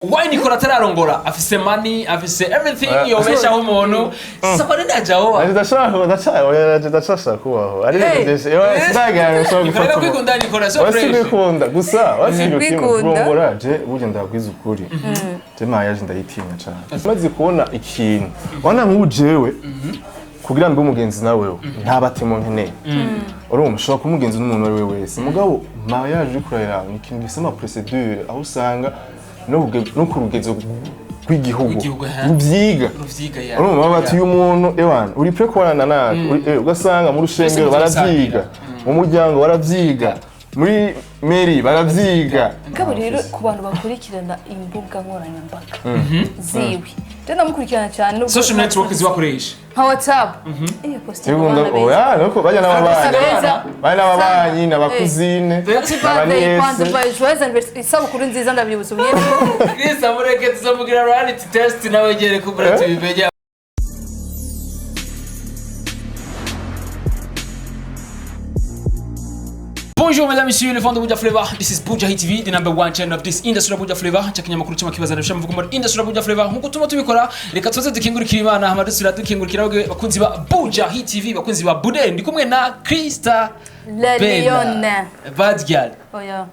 Why Nicola atararongora? Afise money, afise everything yobeshaho umuntu. Sasa kwa nini hajaoa? Ndashaka, ndashaka, oya, ndashaka kubaho ari Hey. ibintu byinshi, oya, sindagira ushobora Nicola gufata kwikunda, Nicola so oya, fresh. sikwikunda gusa, oya, si kimwe. Kwikunda. Kurongora, je burya ndabwiza ukuri, je mariage ndayitinya cane. Maze kubona ikintu ubona nk'ubu, jewe kugira mbe umugenzi nawewe nta batemo nkeneye. Urumva, ushobora kuba umugenzi n'umuntu uwo ari we wese, mugabo mariage uriko urayiraba ni ikintu gifise ama procédure, aho usanga no ku rugezo rw'igihugu Rw'igihugu, ha. ruvyiga. Ruvyiga, ya. Urumva bati uyu muntu, ewana, uri prêt kubana natwe? Ugasanga mu rushengero Byose baravyiga, mu muryango baravyiga, muri mairie baravyiga. Mugabo rero ku bantu bakurikirana imbuga nkoranyambaga ziwe, rero ndamukurikirana cyane nubwo Social network zibakoresha. Nka WhatsApp iyo posting Ibunda abana beza. Oya, nuko bajya n'ababanyi. Beza. Bari n'ababanyi, n'abakuzine, Happy birthday kwanza, n'abanièces. joyeux anniversaire, isabukuru nziza, ndabyibutsa umwene. Chris amureke, tuzomugira reality test nawe gere kubura tubimenye. Bonjour mesdames, messieurs, les fans de Buja Flavor. This is Buja Hit TV, the number one channel of this industry of Buja Flavor. Cha kinyamakuru cy'amakibazana bisha mvugo muri industry of Buja Flavor. Nkuko tuma tubikora, reka tuze dukingurikira Imana, hama dusubira dukingurikira abagwe bakunzi ba Buja Hit TV, bakunzi ba Bude. Ndi kumwe na Krista La Bella. Lione. Bad girl. Oya,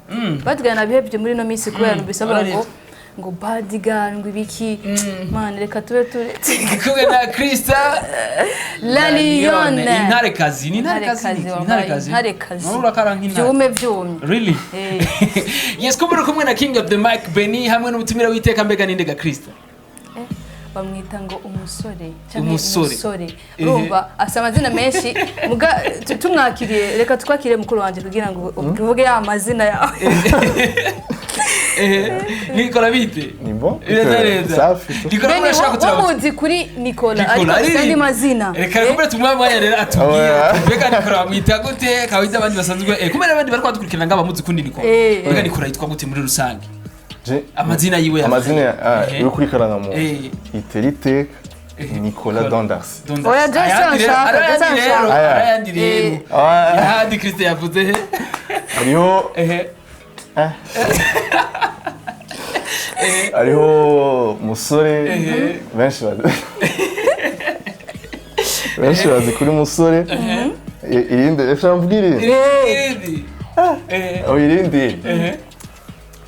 bad girl nabihebye muri ino minsi kubera numvise bavuga ngo Urareba. ngo bad girl, ngo ibiki. Man, reka tube turetse. Ndi kumwe na Krista La Lione. Intarekazi, ni intarekazi, ni Intarekazi, intarekazi. intarekazi. None urakara nk'intare. Byume byumye. Really? Eh. Yes, kumbe uri kumwe na King of the Mic Benny hamwe n'umutumira w'iteka. Mbega ninde ga Krista? Bamwita ngo umusore canke Umusore. Umusore, urumva afite amazina menshi. Muga tumwakiriye, reka twakire mukuru wanje kugira ngo uvuge ya mazina yawe. Nicola, bite? Ni bon. Neza neza. Safi. Nicola, Beni, urashaka kuturaba? wamuzi kuri Nicola, ariko Nicola, afite ari- andi mazina. Reka kumbe tumuhe umwanya rero atubwire. Oya. Mbega Nicola bamwita gute? Kawiza abandi basanzwe, kumbe n'abandi bari kwadukurikirana ngaba bamuzi kundi Nicola. Mbega Nicola yitwa gute muri rusange? Amazina yiwe ya Amazina Ehe. uri kuri karangamuntu, itera iteka Nicolas Dondarcy. Donda. Oya, Joyce Ayandi rero, anshaka, arayandi Joyce rero, anshaka. Aya. arayandi rero. Ayandi Christian yavuze he? Hariho Ehe. Hariho musore, benshi bazi kuri musore. Irindi reka mvuge irindi. Irindi. Ehe. Oh, irindi. Ehe.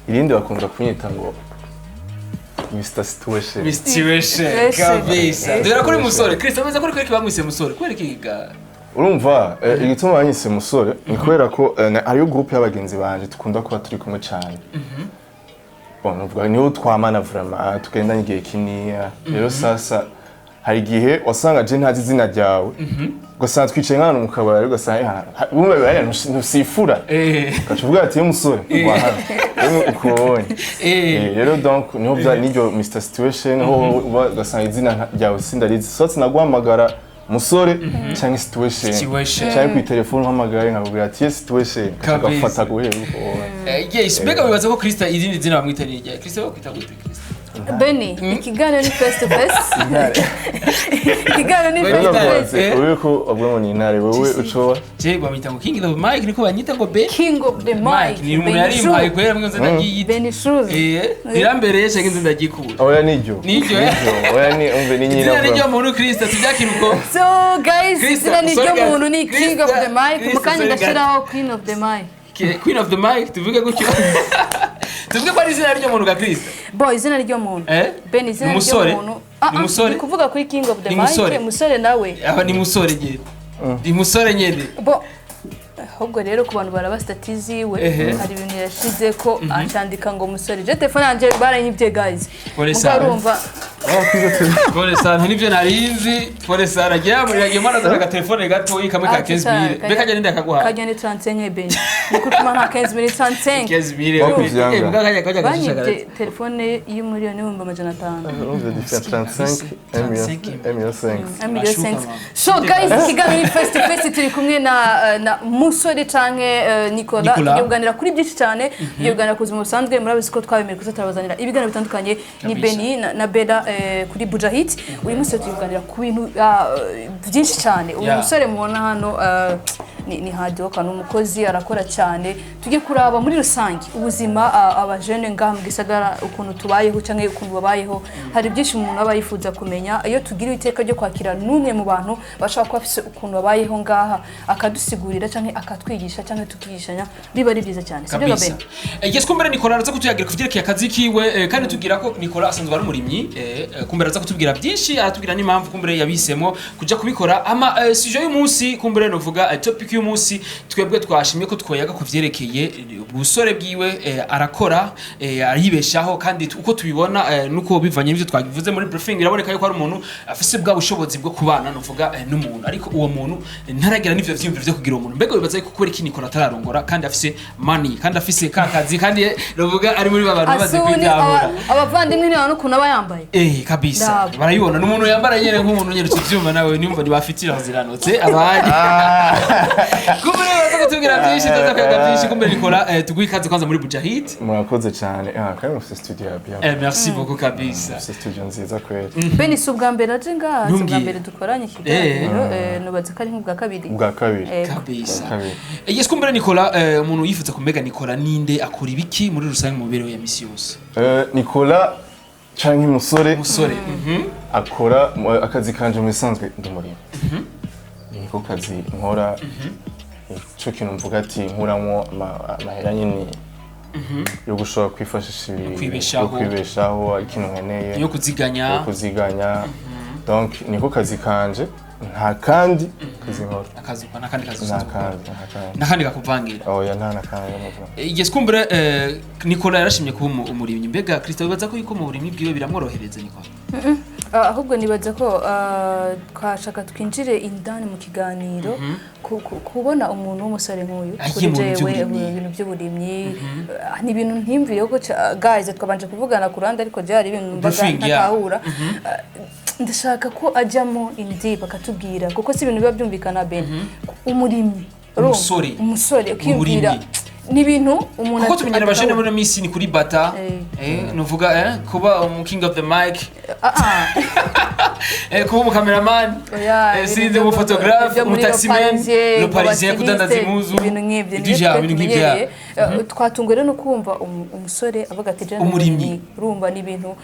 Irindi bakunda kunyita ngo Mr Situation. Situation Situation. kabisa. Dore kuri musore, Chris ameze kuri kwereka bamwise musore. Kwereka iga. Urumva, igituma banyise musore ni kubera ko hariyo groupe y'abagenzi banje dukunda kuba turi kumwe cyane. Bon, nuvuga niho twamana vraiment, tugendanye igihe kininiya. Rero sasa hari igihe wasanga je ntazi izina ryawe, ugasanga twicaye nk'ahantu mu kabari, ugasanga bumva bibaye ntusifura, ugaca uvuga ati: "Musore wa hano." Rero ukubonye. Rero donc niho bya niryo Mr Situation, ho uba ugasanga izina ryawe sindarizi, so sinaguhamagara musore cyangwa situation, Situation. cyangwa ku telefone uhamagaye nkakubwira ati: "Yes, situation." Kabisa. Ugafata guhera uko ubonye. Yes, mbega wibaza ko Krista irindi zina bamwita ni irya? Krista bakwita gute, Krista? Benny, ikiganiro ni face to face, ikiganiro ni Benny, face to Intare. face. Uri ko bavuga ngo ni intare, wowe ucoba? Je bamwita ngo King of the Mic, niko banyita ngo Ben. King of the Mike Mic. ni umuntu yarimpaye kubera mwe nze ndagiyita. Benny Shoes. Rirambereye cyangwa nze ndagikura. Oya, niryo. Niryo, eh? Oya, ni umve, ni nyina. Izina ni ryo Bro. muntu, Krista, tubyakira uko. So guys, Krista, izina ni sorry ryo guys. muntu, ni King of the Mic. Krista, Mu kanya sorry guys. ndashyiraho Queen of the Mic. Queen of the Mic, tuvuge gutyo. Tuvuge ko ari izina ry'umuntu ga Krista. Bo, izina ry'umuntu. Eh? Ben, izina Ni umusore? ry'umuntu. Ah, Ni ah, umusore? ni kuvuga kuri King of the Ni Mic, umusore? Musore nawe. Aba ni musore nyene. Ni musore nyene. Bo, ahubwo rero ku bantu baraba status ziwe, hari ibintu yashize ko acandika ngo musore. Je telefone yanje baranyibye, guys. Pole Muga sana. urumva. Pole sana, nivyo narinzi. Pole sana. Giya muri yagiye mwana azana agatelefone gatoyi kamwe ka Ah, 15,000. Mbega kajya ninde akaguha? Kajya ni 35, Ben. Ni kutuma nta 15,000, 35. 15,000. Wakuvyanga. Mbega kajya Banyibye gashishagara. telefone y'umuriyoni n'500,000. Urumva différence, 35 35 1 million 5. Un million Mashuka, cinq. mama. So guys, ikiganiro ni face to face, turi kumwe na musore canke Nicola. Nicola. Tugiye kuganira kuri byinshi cyane, tugiye kuganira ku buzima busanzwe. Murabizi ko twabemereye kuza turabazanira ibiganiro bitandukanye, ni Kabisa. Beni na Bella kuri Bujahit. Uyu munsi tugiye kuganira ku bintu byinshi cyane. Uyu musore mubona hano, Ni hard worker, ni umukozi, arakora cyane. Tujye kuraba muri rusange ubuzima abajene ngaha mu gisagara ukuntu tubayeho cyangwa ukuntu babayeho. Hari byinshi umuntu aba yifuza kumenya. Iyo tugira iteka ryo kwakira n'umwe mu bantu bashobora kuba bafise ukuntu babayeho ngaha, akadusigurira cyangwa akatwigisha cyangwa tukigishanya, biba ari byiza cyane, sibyo? Kabisa. Gaben. Yes, kumbere Nicola araza kutuyagira ku vyerekeye akazi kiwe, kandi tubwira ko Nicola asanzwe ari umurimyi, kumbere araza kutubwira byinshi, aratubwira n'impamvu kumbere yabihisemo kuja kubikora. Ama sujet y'umunsi, kumbere novuga topic y'umunsi, twebwe twashimye ko twoyaga ku vyerekeye ubusore bwiwe. Arakora, aribeshaho, kandi uko tubibona, nuko bivanye n'ivyo twagivuze muri briefing, biraboneka yuko ari umuntu afise bwa bushobozi bwo kubana, novuga n'umuntu, ariko uwo muntu ntaragira n'ivyo vyiyumviro vyo kugira uwo muntu. Mbega wibaza yuko kubera iki Nicola atararongora kandi afise money, kandi afise ka kazi, kandi novuga ari muri ba bantu bamaze Asuni kwitahura? Abavandimwe ntibabona ukuntu aba yambaye. Kabisa. Ndabo. Barayibona, n'umuntu yambara nyene nk'umuntu nyene tuvyumva nawe nimva ntibafitira ziranotse abandi. Kumbe rero baza kutubwira byinshi, tuza kwiga byinshi. Kumbe Nicola, tuguhe ikaze kwanza muri Bujahid. Murakoze cyane. Kandi mufite studio ya bien. Merci beaucoup kabisa. Mufite studio nziza kweli. Beni, si ubwa mbere aje ngaha, si ubwa Ntumbwire. mbere dukoranye ikiganiro, nubatse ko ari nk'ubwa kabiri. Ubwa kabiri. Kabisa. Ubwa kabiri. Yes, kumbere Nicola, umuntu yifuza kumega Nicola ninde, akora ibiki muri rusange mu mibereho ya misi yose? Nicola canke umusore Umusore. Akora akazi kanje mu bisanzwe ndi umurimyi, niko kazi nkora, ico kintu mvuga ati nkuramwo amahera nyene yo gushobora kwifashisha Kwibeshaho. yo kwibeshaho, ari ikintu nkeneye yo kuziganya. Yo kuziganya. Donc niko kazi kanje, nta kandi kazi nkora. Akazi n'akandi kazi Nta usanzwe ukora? kandi, nta kandi. N'akandi kakuvangira? Oya, nta na kandi nkuvuga. Yes, kumbure Nicola yarashimye kuba umurimyi. Mbega Christa, wibaza ko yuko mu burimyi bwiwe biramworohereza Nicola? Ahubwo nibaza ko twashaka twinjire indani mu kiganiro, kubona umuntu w'umusore nk'uyu Agiye kuri mu bintu jewe by'uburimyi. mu bintu by'uburimyi, ni ibintu ntimvire ko guys twabanje kuvugana ku ruhande, ariko byari ibintu mbaga Briefing, yeah. ntatahura. Ndashaka ko ajyamo in deep akatubwira, kuko si ibintu biba byumvikana, Ben, umurimyi, urumva? Umusore. Umusore ukiyumvira Umurimyi. ni ibintu umuntu Kuko tumenyera abajene adatahura. muri ino minsi ni kuri bata, nuvuga kuba umu king of the mic, Ah, ah. kuba umucameraman, Oya, ibintu sinzi, umuphotographe, byo muri umutaximan, Le Parisien, Le Parisien, ngo kudandaza abastyliste, impuzu, ibintu nk'ibyo nibyo ibyo twe ibintu nk'ibyo. tumenyereye. Twatunguwe rero no kumva umusore avuga ati "Je ndi Umurimyi." Urumva ni ibintu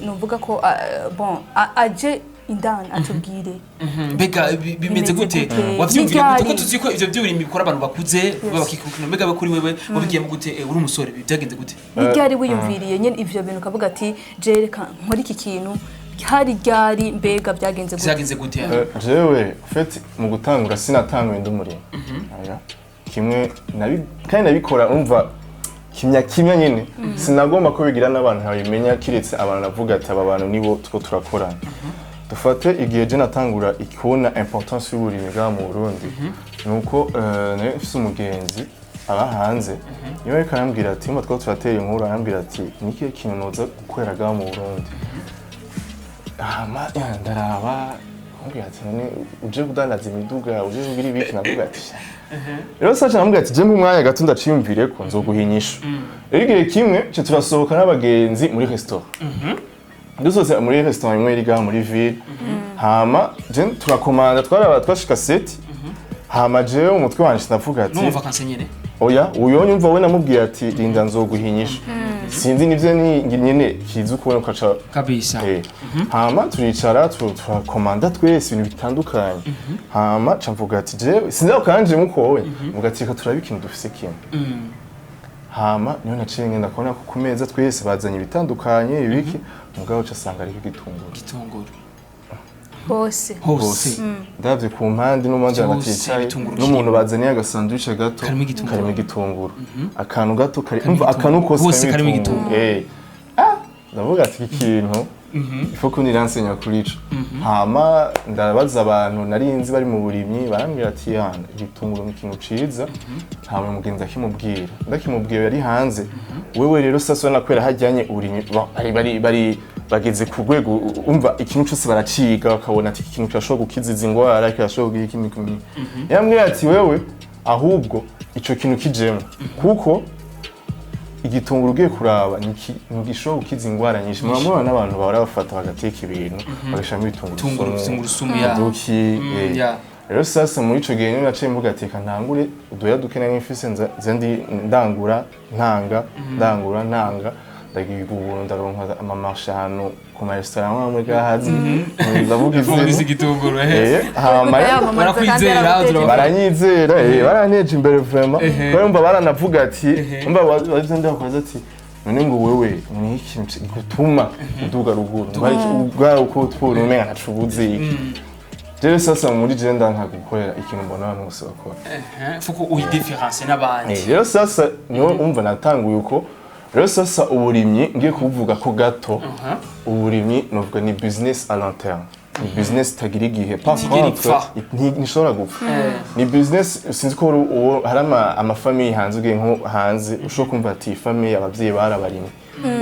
nuvuga ko bon, aje indani atubwire. Mbega bimeze Bimeze gute? gute? Wavyumvira gute? Ko N'iryari? tuzi ko ivyo by'uburimyi bikora abantu bakuze bakikukina, mbega we kuri wewe wabigiyemo gute, uri umusore, byagenze gute? Ni ryari wiyumviriye nyine ivyo bintu ukavuga ati je reka nkore iki kintu? Hari ryari? Mbega byagenze gute? Byagenze gute? Jewe en fait mu gutangura sinatanguye ndi umurimyi. Oya. Kimwe kandi nabikora umva kimya kimya nyine, sinagomba ko bigira n'abantu babimenya, kiretse abantu navuga ati aba bantu nibo two turakorana. Dufate igihe je natangura kubona importance y'uburimyi bwa mu Burundi, nuko nari mfise umugenzi aba hanze, niwe ariko arambwira ati mba two turatera inkuru, arambwira ati ni ikihe kintu noza gukorera ngaha mu Burundi? Hama ya, ndaraba, ambwira ati none uje kudandaza imiduga, uje kugira ibiki? Navuga ati "Sha." Rero sasa namubwira ati je mu mwanya gato ndaciyumvire ko nzoguha inyishu. Rero igihe kimwe ce turasohoka n'abagenzi muri restaurant, dusohotse muri restaurant imwe iri ngaha muri ville, hama je turakomanda, twaraba twashika sept, hama jewe umutwe wanje ndavuga ati N'umu vacances nyene? Oya, uyo nyumva we namubwiye ati rinda nzoguha inyishu, sinzi nivyo ni nyene kiza ukubona ukaca. Kabisa. Hama turicara turakomanda twese ibintu bitandukanye, hama ca mvuga ati jewe sinzi aho kanje muko wowe mvuga ati reka turabe ikintu dufise kimwe. Hama niho naciye ngenda kubona ko ku meza twese bazanye ibitandukanye ibiki, mugabo ca asanga ariko igitunguru. Gitunguru. Hose. Hose. Ndavye ku mpande n'umundi Byose baticaye ibitunguru n'umuntu kirimo. bazaniye agasandwich gato Karimo igitunguru. Karimo igitunguru, akantu gato kari Karimo umva akantu igitunguru. kose Hose karimo igitunguru. Ah, ndavuga ati iki kintu il faut ko niransenya kuri ico. Hama ndabaza abantu nari nzi bari mu burimyi, barambwira ati yana igitunguru ni ikintu ciza. Hama umugenzi akimubwira, ndakimubwiye yari hanze wewe. Rero sasa nakwera hajyanye uburimyi bari bageze ku rwego umva ikintu cyose baraciga, bakabona ati iki kintu kirashobora gukiza izi ndwara, kirashobora kugira ikindi kintu. Yambwiye ati wewe ahubwo ico kintu kijemo, kuko igitunguru ugiye kuraba ni ikintu gishobora gukiza indwara nyinshi. Muramubona n'abantu bahora bafata bagateka ibintu bagashiramo ibitunguru Tunguru, tungurusumu ya. duki. Ya. Rero sasa muri ico gihe niho naciye mvuga ati reka ntangure uduhera duke nari mfise, nze ndi ndangura ntanga, ndangura ntanga, ndagiga ubuntu, ndaronka ama marché ahantu ku ma restaurant amwe gahazi, ndavuga Ufise izina. igitunguru ehe. Hama Barakwizera, baranyizera, baranteje imbere vraiment, kubera umva baranavuga ati, umva bavyo ndakubaza ati none ngo wewe ni ikintu gutuma uduga ruguru ubwa uko twura umenga ntacubuze iki. Jewe sasa muri je ndanka gukorera ikintu mbona abantu bose bakora. Ehe, faut ko uyi différence n'abandi. Rero sasa niho umva natanguye uko. Rero sasa uburimyi ngiye kubuvuga ko gato. Uburimyi novuga ni business à long terme, ni business itagira igihe. Par Itigera contre ipfa. ntishobora gupfa, ni business sinzi ko hari ama famille hanze, ugiye nko hanze ushobora kumva ati famille abavyeyi barabarimye,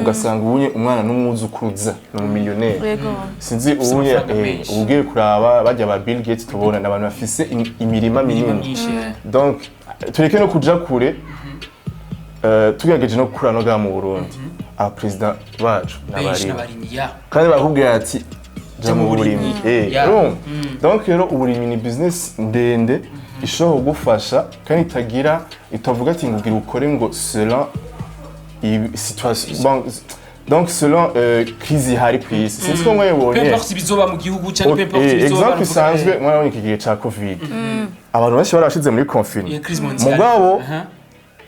ugasanga ubunye umwana n'umwuzukuruza ni umumiliyoneri. Sinzi ubunye amafaranga menshi. Ugiye kuraba bajya ba Bill Gates, tubona ni abantu bafise imirima imirima minini. Myinshi. Donc tureke no kuja kure, tugerageje no gukura no ngaha mu Burundi, abaperezida bacu benshi n'abarimyi n'abarimyi ya. Kandi barakubwira ati ja mu mu burimyi. burimyi. Urumva? Donc rero uburimyi ni business ndende ishobora kugufasha kandi itagira itavuga ati ngo ugira ukore ngo selon iyi situation. Bon, donc selon crise ihari ku isi, sinzi ko Peu mwabibonye. importe ibizoba mu gihugu cyangwa peu importe ibizoba. Exemple isanzwe, mwarabonye iki gihe ca Covid, abantu benshi barabashize muri confinement. Crise mondiale. Mugabo Aha.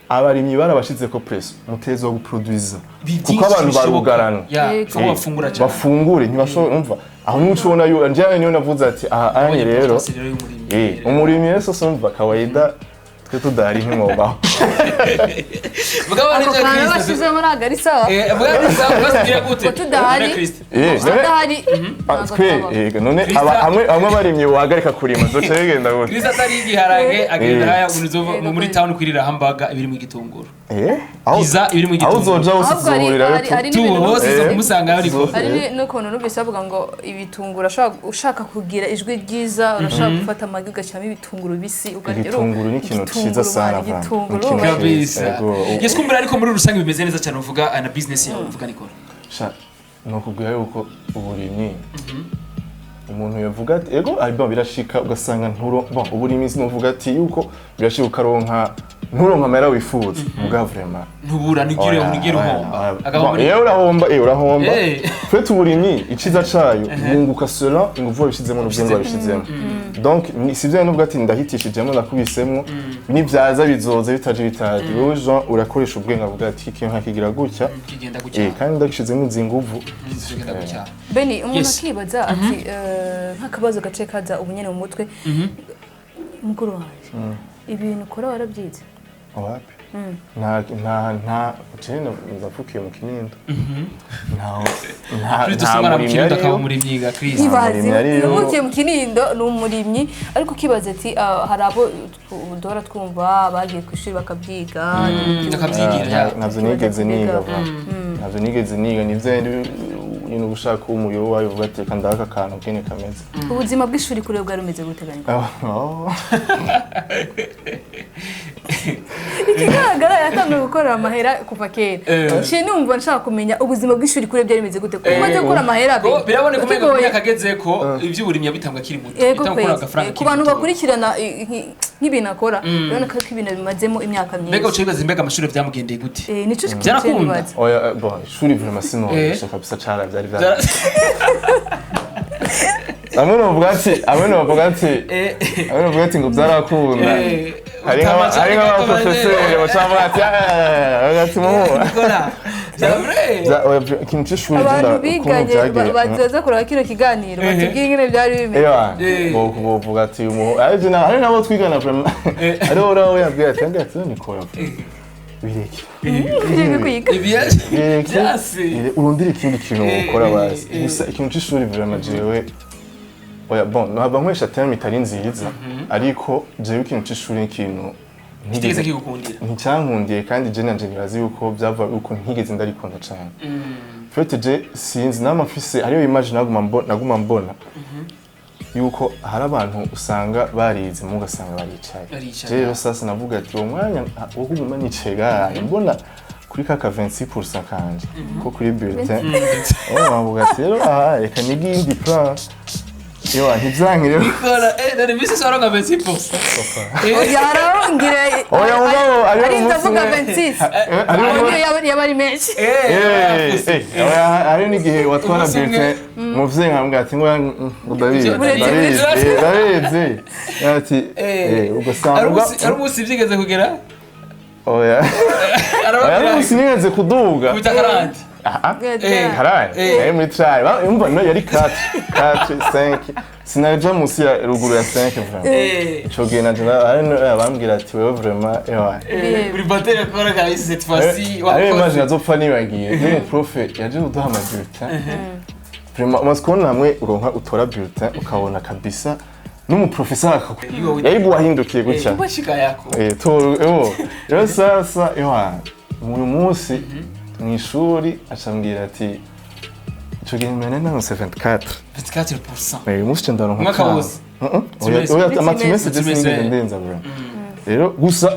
abarimyi barabashizeko pression, mutezo wo guproduiza kuko Byinshi abantu bishoboka. barugarana. Ya, faut bafungura cyane. Bafungure, ntibashobora. Umva aho nico ubona yo njyewe niyo navuze ati aha anye rero Importance rero y'umurimyi. Umurimyi rero sasa umva kawaida twe tudahari ntimwobaho. Mugabo Ako nivyo kantu Kristo. bashyizemo ntabwo ari sawa. Mugabo sawa basigira gute? Ngo tudahari. Kristo. Tudahari Ah, ntabwo twe twabaho. none Krista- hamwe abarimyi bohagarika kurima zoca bigenda gute? Kristo atari igiharage agenda haya uzova muri town kwirira hamburger ibiri mu gitunguru. Aho Pizza ibiri mu aho gitunguru. uzoja hose Ahubwo uzohurirayo hari Tu n'ibintu hose Eh. umusanga ariko. Hari n'ukuntu numvise bavuga ngo ibitunguru ushaka kugira ijwi ryiza urashobora gufata amagi ugashyiramo ibitunguru bibisi ukarya. Igitunguru ni ikintu ciza sana, igitunguru, vraiment. igitunguru. Ni ikintu Kabisa. Yego. Yes, kumbura ariko muri rusange bimeze neza cyane uvuga na business yawe uvuga Nikora. Sha, nokubwira yuko uburimyi umuntu yavuga ati ego ari bon, birashika ugasanga nturo bon uburimyi sinuvuga ati yuko birashika ukaronka nturonka amahera wifuza, muga vraiment Ntubura nigire Oya, nigire oya, uhomba. oya. Agahomba. Bon, iyo urahomba, urahomba. Fait uburimyi iciza cayo wunguka selon inguvu wabishizemo n'ubwenge wabishizemo. Donc si byo nuvuga ati ndahitishijemo ndakubisemo nibyaza bizoza bitaje bitaje, wewe Jean urakoresha ubwenge avuga ati iki nkakigira gutya Kigenda gutya. Kandi ndagishizemo izi nguvu. Kigenda gutya. Beni umuntu akibaza ati nk'akabazo gace kaza ubu nyene mu mutwe, mukuru wanjye, ibintu ukora warabyize? Wapi, nta je navukiye mu Kinindo, nta nta Kristo nta si umwana mu murimyi Kinindo akaba ariyo. umurimyi ga Kristo. Ibaze Murimyi ariyo. uvukiye mu Kinindo ni umurimyi, ariko ukibaza ati hari abo duhora twumva bagiye ku ishuri bakabyiga. Bakabyigira. Ntabyo nigeze niga vuba, ntabyo nigeze niga, nivyo nyine uba ushaka kuba umuyobo wayo uvuga ati reka ndaka akantu kene kameze. Ubuzima bw'ishuri kuri we bwari bumeze gute Beni? Oh. Ikigaragara yatangiye gukorera amahera kuva kera. Nciye numva nshaka kumenya ubuzima bw'ishuri kuri we byari bimeze gute kuko umaze gukora amahera Ko Beni, biraboneka umenga ku ukigoye. myaka ageze ko iby'uburimyi yabitanga akiri muto. Yego Bitanga gukora kwezi. agafaranga Ku akiri bantu muto. bakurikirana nk'ibintu akora urabona ko ibintu bimazemo imyaka Mbega myinshi. uca wibaza mbega amashuri byamugendeye gute? Nico kintu Byarakunda? nibaza. Oya, bon ishuri vraiment sinobesha kabisa cara byari byara amwe novuga ati ngo byarakunda. Hari nk'abaprofeseri bacavuga ati "Ah," ati muhu Nicola, c'est vrai. Oya, ikintu c'ishuri Abantu ukuntu biganye byagiye bazaza kureba kino kiganiro batubwire ingene byari bimeze. Ewa, bovuga ati umuhu ariko hari nabo twigana vraiment, hariho uraho yabwiye ati ati nikora bireke. Ibyo kwiga. Ibi Bireke. byase. Urondere ikindi kintu wokora basi. Gusa ikintu c'ishuri vraiment jewe oya, bon ntabwo nkoresha terme itari nziza, ariko jewe ikintu c'ishuri ni ikintu Kitigeze kigukundira. Nticyankundiye, kandi je nanje nibaza yuko byava yuko ntigeze ndarikunda cane. Fait je sinzi nama mfise hariyo image naguma mbona yuko hari abantu usanga barize mu ugasanga baricaye. Baricaye. Je rero sasa navuga ati uwo mwanya wo kuguma nicaye gahaye mbona kuri kaka 26% kanje ko kuri bulletin, oh bavuga ati rero aha reka nige iyindi plan. Yo, ntibyankire. Nikora, none misi yose waronka 26%. Oya, haraho ngira Oya, mugabo, hariho ari umunsi ndavuga umwe. 26. Hariho Niyo yaba ari menshi. Oya, hari n'igihe watwara Umunsi umwe. bulletin, umuvyeyi nkamubwira ati ngo ndabizi, Buretse, ndabizi, buretse. ndabizi. Ati ugasanga Ari umunsi byigeze kugera. Oya, oya, ari umunsi nigeze kuduga. Kubita karandi. Ah, Haraye. haraye nari muri try. Umva, no yari 4 4 5, sinaja munsi ya ruguru ya 5 vraiment. Ico gihe nanje hari bambwira ati wewe vraiment, ewa. Uri bateri akora kabisa cette fois-ci. Ariyo image nazopfa nibagiye n'umuprof yaje kuduha ama bulletin. Vraiment, umaze kubona hamwe uronka utora bulletin, ukabona kabisa n'umuprofesseur yari wahindukiye gutya. Ubashika yako. To ewo rero sasa, ewa, uyu munsi mw'ishuri acambwira ati ico gihe mene naronse 24. 24%. Uyu munsi nca ndaronka Umwaka kane. wose. Oya, Trimestre. oya, ama trimestre je Trimestre. sinigeze ndenza bro. Rero gusa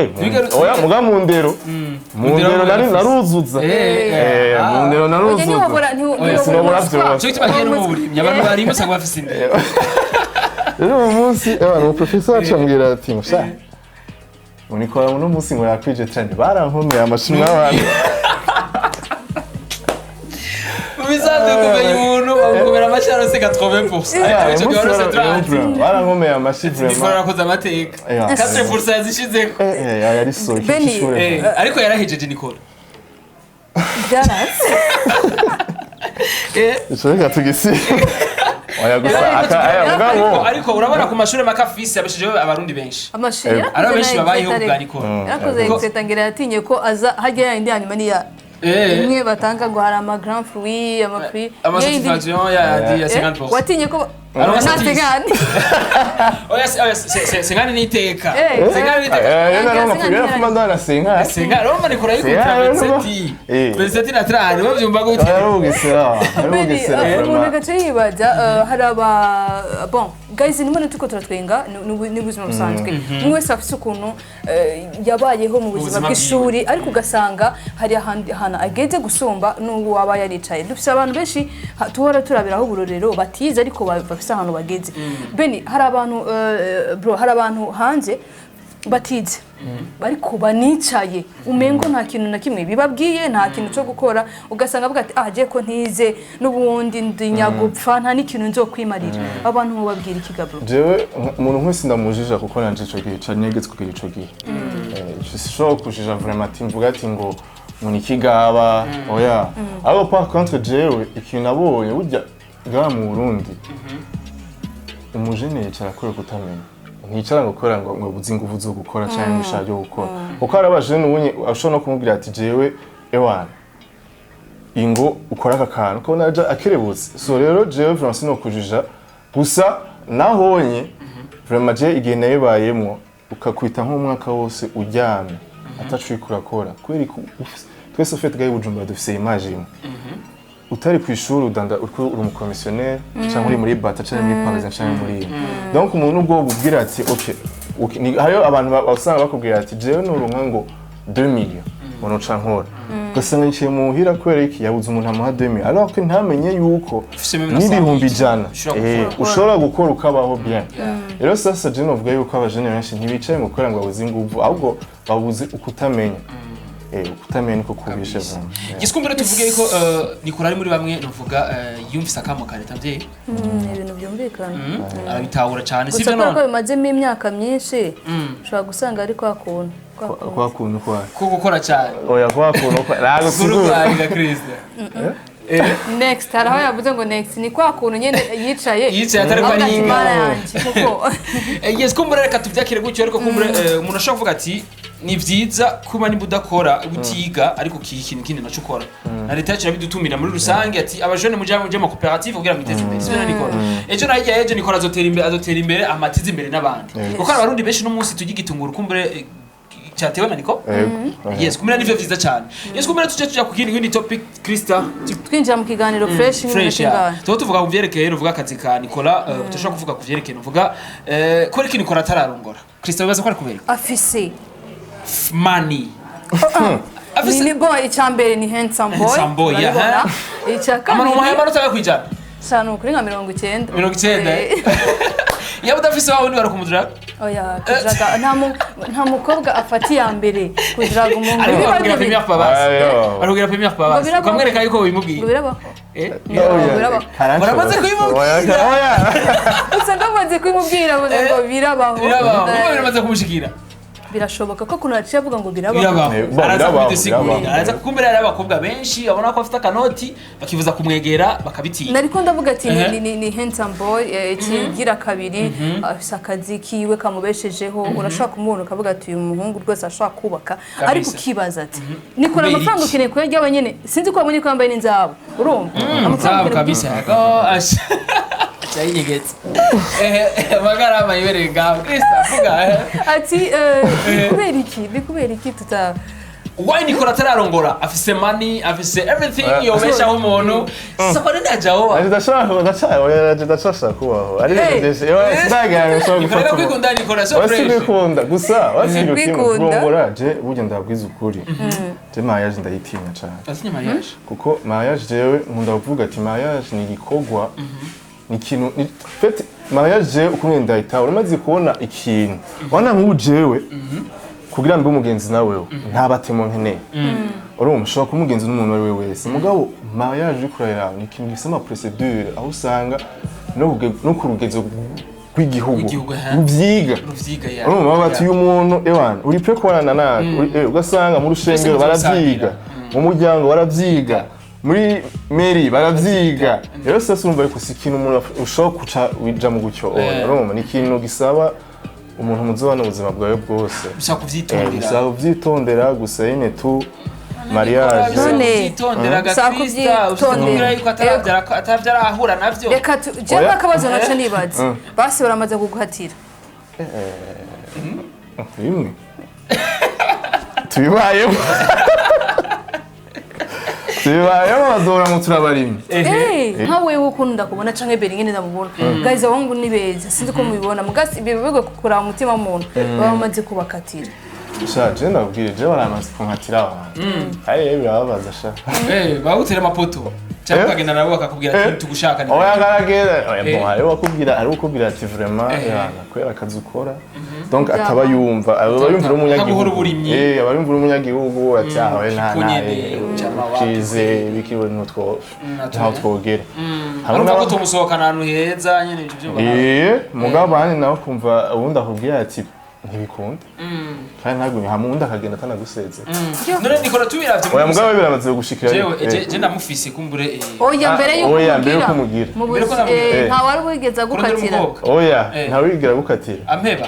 oya, muga mu Mu ndero ndero nari wari naruzuza. Mu ndero Oya, naruzuza. ntiwabura Oya, sinobora vyose. Cyo gituma kiye no mu burimyi abantu barimo usanga bafise indero. Rero uyu munsi, ewa, umuprofesseur acambwira ati musha unikora uno munsi ngo yakwije cyane, barankomeye amashimwe abantu. Mu bisanzwe kumenya umuntu bamukomera amashyi arose 80%, ariko icyo gihe warose 30. Barankomeye amashyi Nikora vraiment. arakoze amateka. Ewa. 4% yazishizeko. Yari so Benny, ishure. Ariko yarahejeje Nikora. Byaranze. Ico reka tugisi. Oya, gusa aka aya mugabo. Ariko urabona ku mashuri makafisi abeshejeho abarundi benshi. Amashuri Ari benshi babayeho bwa Nikora. Yarakoze exeta, ngira yatinye ko aza hajya yindi hanyuma niya imwe batanga ngo hari ama grand fruit, ama fruit. Ama satisfaction ya 50%. Watinye ko Ama nategane. Oya, oya, sengani ni iteka. Sengani ni iteka. Rero naronka kubera kuma ndana sinka. Sengani urumva Nikora yikubita 27. 27 na 30, bavyumva gute? Ari ubugesera, ari ubugesera Umuntu vraiment. agace yibaza, hari aba, bon guys, nimwe tuko turatwenga, ni ubuzima busanzwe, umwe wese afise ukuntu yabayeho mu buzima Ubuzima. bw'ishuri, ariko ugasanga hari ahandi hantu ageze gusumba n'ubu waba yaricaye. Dufise abantu benshi tuhora turabiraho uburorero batize ariko bafise ahantu bageze. Beni, hari abantu, bro, hari abantu hanze batize ariko banicaye, umengo nta kintu na kimwe bibabwiye, nta kintu cyo gukora, ugasanga avuga ati ah, je ko ntize n'ubundi ndi nyagupfa, nta n'ikintu nzokwimarira. Abantu mubabwira iki ga, bro? Jewe umuntu nk'wese ndamujija, kuko nanje ico gihe cari negetse kugira ico gihe. Sinshobora kujija vraiment ati mvuga ati ngo ni ikigaba, oya. Ariko par contre jewe ikintu nabonye, burya ngaha mu Burundi umujene yicara kubera kutamenya, ntiyicara ngo kubera ngo buze inguvu zo gukora canke ngo ishaka ryo gukora, kuko hari abajene ubunye ashobora no kumubwira ati jewe ewana ingo ukora aka kantu, ukabona aja akerebutse. So rero jewe vraiment sinokujija, gusa nahonye vraiment je igihe nabibayemwo, ukakwita nk'umwaka wose uryamye ataco uriko urakora, kubera ko twese ufite gahe Bujumbura dufise image imwe: utari ku ishuri udanda, uriko uri umukomisiyoneri cyangwa uri muri bata cyangwa muri Parisien cyangwa muri iyi. Donc umuntu ubwo bubwira ati okay, hariyo abantu usanga bakubwira ati jewe nuronka ngo 2 millions ngo noca nkora, ugasanga yicaye muhira kubera iki? Yabuze umuntu amuha 2 millions, alors que ntamenye yuko Ufise même na n'ibihumbi 100 100 ushobora gukora. Ushobora gukora ukabaho bien. Rero sasa je novuga yuko abajene benshi ntibicaye ngo kubera ngo babuze inguvu, ahubwo babuze ukutamenya. Ukutamenya niko kubishe vraiment. Gisikumbere tuvuge yuko Nikora ari muri bamwe nuvuga yumvise akamo ka leta mvyeyi. Ni ibintu byumvikana. Arabitahura cyane, Gusa sivyo? kubera ko None bimazemo imyaka myinshi, ushobora gusanga ari kwa kuntu kwa kuntu. Kwa kuntu kwa ko gukora cyane. Oya, kwa kuntu kwa ntabwo sigura. Kururwanira Kristo. Next, hari aho yavuze ngo next ni kwa kuntu nyine yicaye. Yicaye atari ko Avuga ati, aringa. "Mana yanjye kuko." Yes, kumbure reka tuvyakire gutyo, ariko kumbure umuntu ashobora kuvuga ati ni vyiza kuba nimba udakora utiga, ariko ukiga ikintu kindi naco ukora, na leta yacu irabidutumira muri rusange ati abajene muje mu koperative kugira mwiteze imbere, sivyo? Nikora ejo na hirya y'ejo Nikora azotera imbere, azotera imbere amatize imbere n'abandi, kuko hari abarundi benshi no munsi turya igitunguru kumbure cyatewe na Niko. Yego. Yes, kumbure nivyo vyiza cyane. Yes, kumbure tuje tuja ku kindi topic, Krista. Twinjira mu kiganiro fresh Fresh nk'iminota ya ingahe? Tuba tuvuga ku vyerekeye ruvuga akazi ka Nicola, tudashobora kuvuga ku vyerekeye nuvuga kubera iki Nicola atararongora. Krista, bibaza ko ari kubera iki? Afise Money. Ni boy, icya mbere ni handsome boy. Handsome boy, yeah. Urabibona? Icya Amano kabiri umuhaye amanota yo kwijana. Shanu kuri nka 90. 90? Eh. Yaba udafise wawe, wundi barakumudiraga? Oya, kudiraga nta mukobwa afata iya mbere kudiraga umuntu. Ariko Biba barakubwira bibi. première fois basi. Ayo. Barakubwira première fois Ngo basi, birabaho. ukamwereka yuko wabimubwiye. Ngo birabaho. Eh? Oya, Birabaho. karanshobora. Baramaze kubimubwira. Oya, oya. Usanga bamaze kubimubwira, bavuga ngo birabaho. Birabaho. Eh, Kuko biramaze kumushikira. Birashoboka ko ukuntu yaciye avuga ngo birabaho. Birabaho. Eh, bon, Araza birabaho, kubidusigurira. birabaho. Araza kukumbera, hari abakobwa benshi babona ko afite akanoti, bakifuza kumwegera, bakabitinya. Nariko ndavuga ati Ehe. ni handsome boy, ikigira kabiri afise akazi kiwe kamubeshejeho. Urashobora kumubona ukavuga ati uyu muhungu rwose ashobora kubaka, ariko ukibaza ati nikora Kubera amafaranga iki? ukeneye kuyarya wenyene. Sinzi ko wabonye ko yambaye n'inzahabu, urumva amafaranga Sawa ukeneye. Kabisa ko asha cyayinyegetse amagarama yibereye ngaho. Krista, vuga. Ati ni kubera iki, ni kubera iki tuta Why Nicola atararongora? Afise money, afise everything yobeshaho umuntu. Sako ninde ajaho? Nanje ndashaka, ndashaka, oya, nanje ndashaka kubaho ari Hey. ibintu byinshi. Oya, sinagera nshobora Nicola gufata kwikunda, Nicola so Oya, fresh. kwikunda gusa wasiga kimwe. Kwikunda. Kurongora, je burya ndabwiza ukuri, je mariage ndayitinya cane. Asinye mariage. Kuko mariage, jewe nkunda kuvuga ati mariage ni igikorwa, ni ikintu en fait mariage, jewe ukuntu ndayitaho, uramaze kubona ikintu wana nk'ubu jewe kugira mbe umugenzi nawewe nta batemo nkeneye. Urumva ushobora kuba umugenzi n'umuntu uwo ari we wese, mugabo mariage uriko urayiraba ni ikintu gifise ama procédure, aho usanga no ku rugezo rw'igihugu Rw'igihugu, ha. ruvyiga. Ruvyiga ya. Urumva bati uyu muntu ewana uri prêt kubana nawe, ugasanga mu rushengero Twese baravyiga, mu muryango baravyiga, muri mairie baravyiga. Rero sasa urumva yuko si ikintu umuntu ushobora kuca wija mu gutyo. Oya, urumva ni ikintu gisaba umuntu muzobana ubuzima bwawe bwose. Bisaba kuvyitondera. Bisaba kuvyitondera gusa nyene tu mariage. None. Kuvyitondera Bisaba gakrista. kuvyitondera. Ushobora yuko ataravyara ahura navyo. Reka jewe Oya. akabazo nkaca nibaza, basi baramaze kuguhatira? Bimwe tubibayemo, tubibayemo, bazora ngo turabarimye. Eh, nka wewe ukuntu ndakubona canke Beri ngene ndamubona, guys, abahungu ni beza, sinzi ko mubibona mugasi biba kuraba umutima w'umuntu, baba bamaze kubakatira. Sha, je ndabwire, je baramaze kunkatira abantu, aye, birababaza sha. Eh, bagutera amapoto cyangwa ukagenda nabo bakakubwira ati tugushaka ni Oya, ngaragera oya. Eh. Bon, hariho wakubwira, hariho ukubwira ati vraiment yana kubera akazi ukora, donc ataba yumva, aba yumva uri umunyagihugu. Akaguhora uburimyi. Eh, aba yumva uri umunyagihugu, ati ah we nta nta Kunyene, chama wapi. kize bikiwe nutwo ntaho twogera. Hamwe Arumva ko tumusohokana ahantu heza nyene, ibyo byumva nawe. Eh, mugabo abandi nawe kumva ubundi akubwira ati ntibikunda, kandi ntabwo hamwe undi akagenda atanagusezera. None Nicola, tubiravye Oya, mugabo biramaze gushikira. Jewe je ndamufise kumbure. Oya, Ah, mbere yuko oya, mbere yuko umugira. umugira. Mu Mbere yuko buzi- ndamubwira. nta wari wigeze Kurondera agukatira? umukobwa. Oya. Eh. Ntawigera gukatira. Ampeba.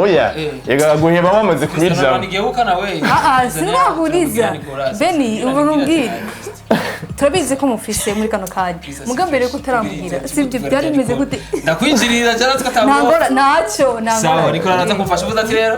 Oya. Eh. Yega guheba wamaze kubijamo. Nigeuka na we. Ah, ah, sinahuriza Beni, ubu rumbwire, turabizi ko mufise muri kano kanya, muga mbere yuko utaramubwira, sibyo, byari bimeze gute? Ndakwinjirira cyane Nta tukatabwo. ngora ntacyo, nta Sawa. ngora. Nicola araza kumfasha uvuze ati rero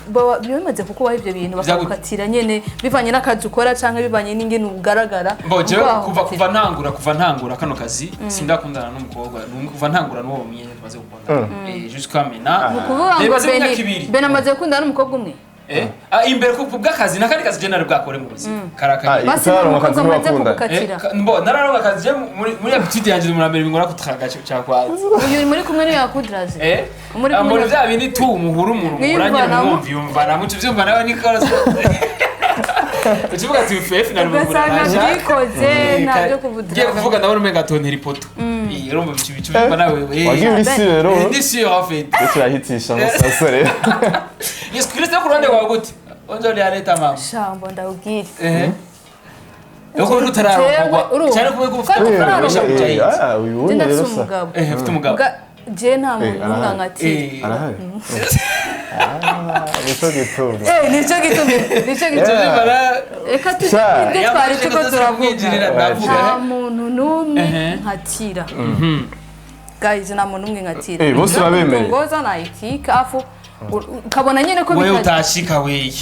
Baba biba bimaze kukubaho ibyo bintu, bakagukatira nyene bivanye n'akazi ukora canke bivanye n'ingene ugaragara? Bo jewe Ubwo kuva bakagukatira. kuva ntangura kano kazi sindakundana n'umukobwa n'umwe, kuva ntangura n'uwo mwenye tumaze gukundana jusqu'à maintenant. Ni ukuvuga ngo Nibaze imyaka Beni 2. Beni amaze gukundana n'umukobwa umwe? Eh, ah, imbere ku bw'akazi nakandi kazi je nari bwakore mu buzima karaka. Ah, Basi nta utaronka akazi mukobwa amaze ntiwakundana. kugukatira? Mbo nararonka akazi je muri habitude yanje muri mbere bingora kutaraga cya kwazi. Uyu muri kumwe niwe yakudraze? Eh. Muri Ah, kumwe mbona bya bindi tu muhura umuntu Mwiyumvanamo. muranyira mwumva yumvana muco byumva nawe Nicola, ukivuga ati fefe na Ugasanga byikoze, ntabyo ngiye kuvudraga. Kuvuga ndabona umenga atontera ipoto. Eh, urumva bicu bicu byumva nawe. Wagiye uri si rero. Ndi sûr en fait. Turahitisha amasasa rero. Yesu Kristo, ku ruhande rwawe gute? Onjo ya leta mama. Shambo ndabwire. Eh. Yuko utararongorwa Jewe, urumva. cyane kubera ko ufite Kandi amafaranga utararongorwa. menshi. Ah, uyu Je wundi ndafise rero sa umugabo. Eh, ufite umugabo. Muga je nta muntu Arahari. n'umwe ankatira. Eh. Arahari. Ah, nico gituma. Eh, nico gitumye, nico gitumye. Yeah. Bara Reka Sha. tujye, twari tuko turavuga. kwinjirira ndavuga. Nta muntu n'umwe Ehe. nkatira, guys, nta muntu n'umwe nkatira. Eh, bose urabemeye? Ngoza nayitika afu ukabona nyene ko Wewe bitaje. utashika, wewe.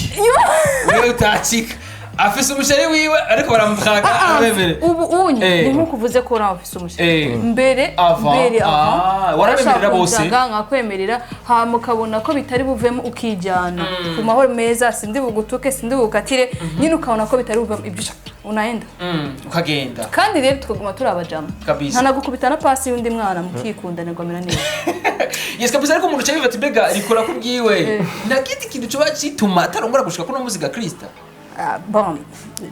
Wewe utashika. Afise umuchéri wiwe, ariko baramutwaga arabemere. Ubu unye Eh. ni nk'uko uvuze ko nawe ufise umuchéri. Mbere Avant. mbere Ah, avant warabemerera bose? warashaka nkakwemerera, hama ukabona ko bitari buvemo, ukijyana ku mahoro meza, sindi bugutuke, sindi bugukatire nyine, ukabona ko bitari buvemo ibyo ushaka, unaenda. Ukagenda. Kandi rero tukaguma turi abajama. Kabisa. Ntanagukubita na pasi y'undi mwana, mukikundanirwa mera neza. Yes, kabisa. Ariko umuntu cyane ati mbega rikora ku bwiwe, nta kindi kintu coba gituma atarongora gushika kuno muziga Krista? Ah, bon,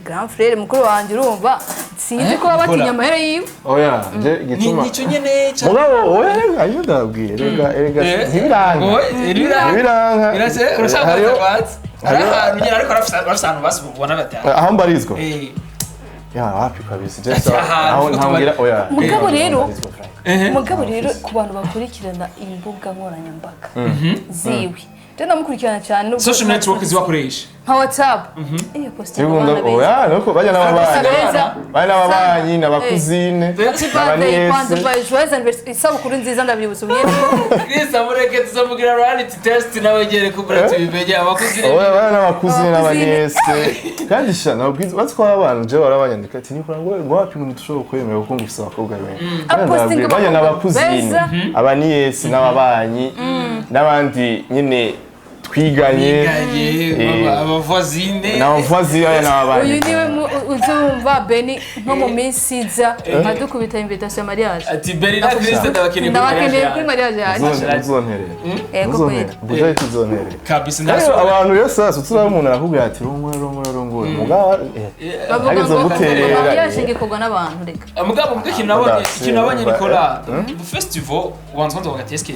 grand frère, mukuru wanjye, urumva sinzi ko baba Nicola. batinya amahera yiwe. Oya, je Ni igituma nico nyene ca mugabo oya, rega iyo ndababwiye, rega erega ntibiranka. Ntibiranka. Ntibiranka. Birase urashaka kwatsi hari ahantu nyene, ariko arafise ahantu basi ubona batanu. Aho mbarizwa? Ya, wapi kabisa, je Ati ahantu aho ko ntambwira oya. Mugabo rero- Mbarizwa, Frank. Mugabo rero ku bantu bakurikirana imbuga nkoranyambaga ziwe, rero ndamukurikirana cyane nubwo Social network zibakoresha. Nka WhatsApp iyo posting Ibunda abana beza. oya, nuko bajya n'ababanyi. Beza. Bajya n'ababanyi n'abakuzine Happy birthday kwanza, joyeux anniversaire, isabukuru nziza, ndabyibutsa umwene. Krista, mureke tuzamugira reality test nawe gere kubura tubimenye abakuzi. Oya, bajya n'abakuzine Abakuzine. n'abanièces. Kandi sha nabwiza batwara abantu, je barabanyandika ati nikora ngo wapi ngo ntushobora kwemera kuko ngo ufise abakobwa benshi. Apostinga Bajya abakobwa n'abakuzine, beza. abanièces n'ababanyi n'abandi nyine twiganye. Biganye abavoisine. N'abavoisine, oya, n'ababanyi. Uyu niwe uzumva Beni nko mu minsi iza adukubita invitation ya mariage. Ati Beri na Krista ndabakeneye kuri Ndabakeneye kuri mariage. mariage yanjye. Muzonterera. Yego. Muzonterera buja tuzonterera. Kabisa. Rero Ndaso abantu rero sasa tuzaba umuntu arakubwira ati rongora, rongora, rongora, mugabo Bavuga hageze ngo guterera. Mariage igikorwa n'abantu, reka. Mugabo mbwe ikintu nabonye, ikintu nabonye, Nicola, Eh? festival ubanza kwanza ukavuga ati eske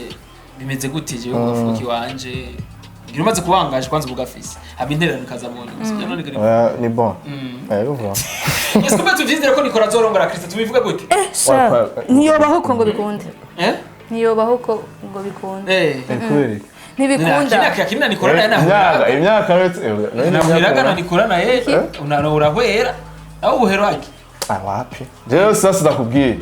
bimeze gute jewe kugafuka iwanje, ngira umaze kubangaje kwanza ubugafise haba intererano ikaza mu nyuma, sibyo none gari? Oya, ni bon. Yego, vuba. Ese kumbe tuvyizere ko Nicola azorongora Krista, tubivuge gute? Sha, ntiyobaho uko ngo bikunde. Eh. Ntiyobaho uko ngo bikunde. Kubera iki? Ntibikunda. Akina akina Nicola naye Imyaka nahura imyaka nahuriraga na Nicola naye urahwera aho ubuhero haki. Ah, wapi, jewe sasa ndakubwiye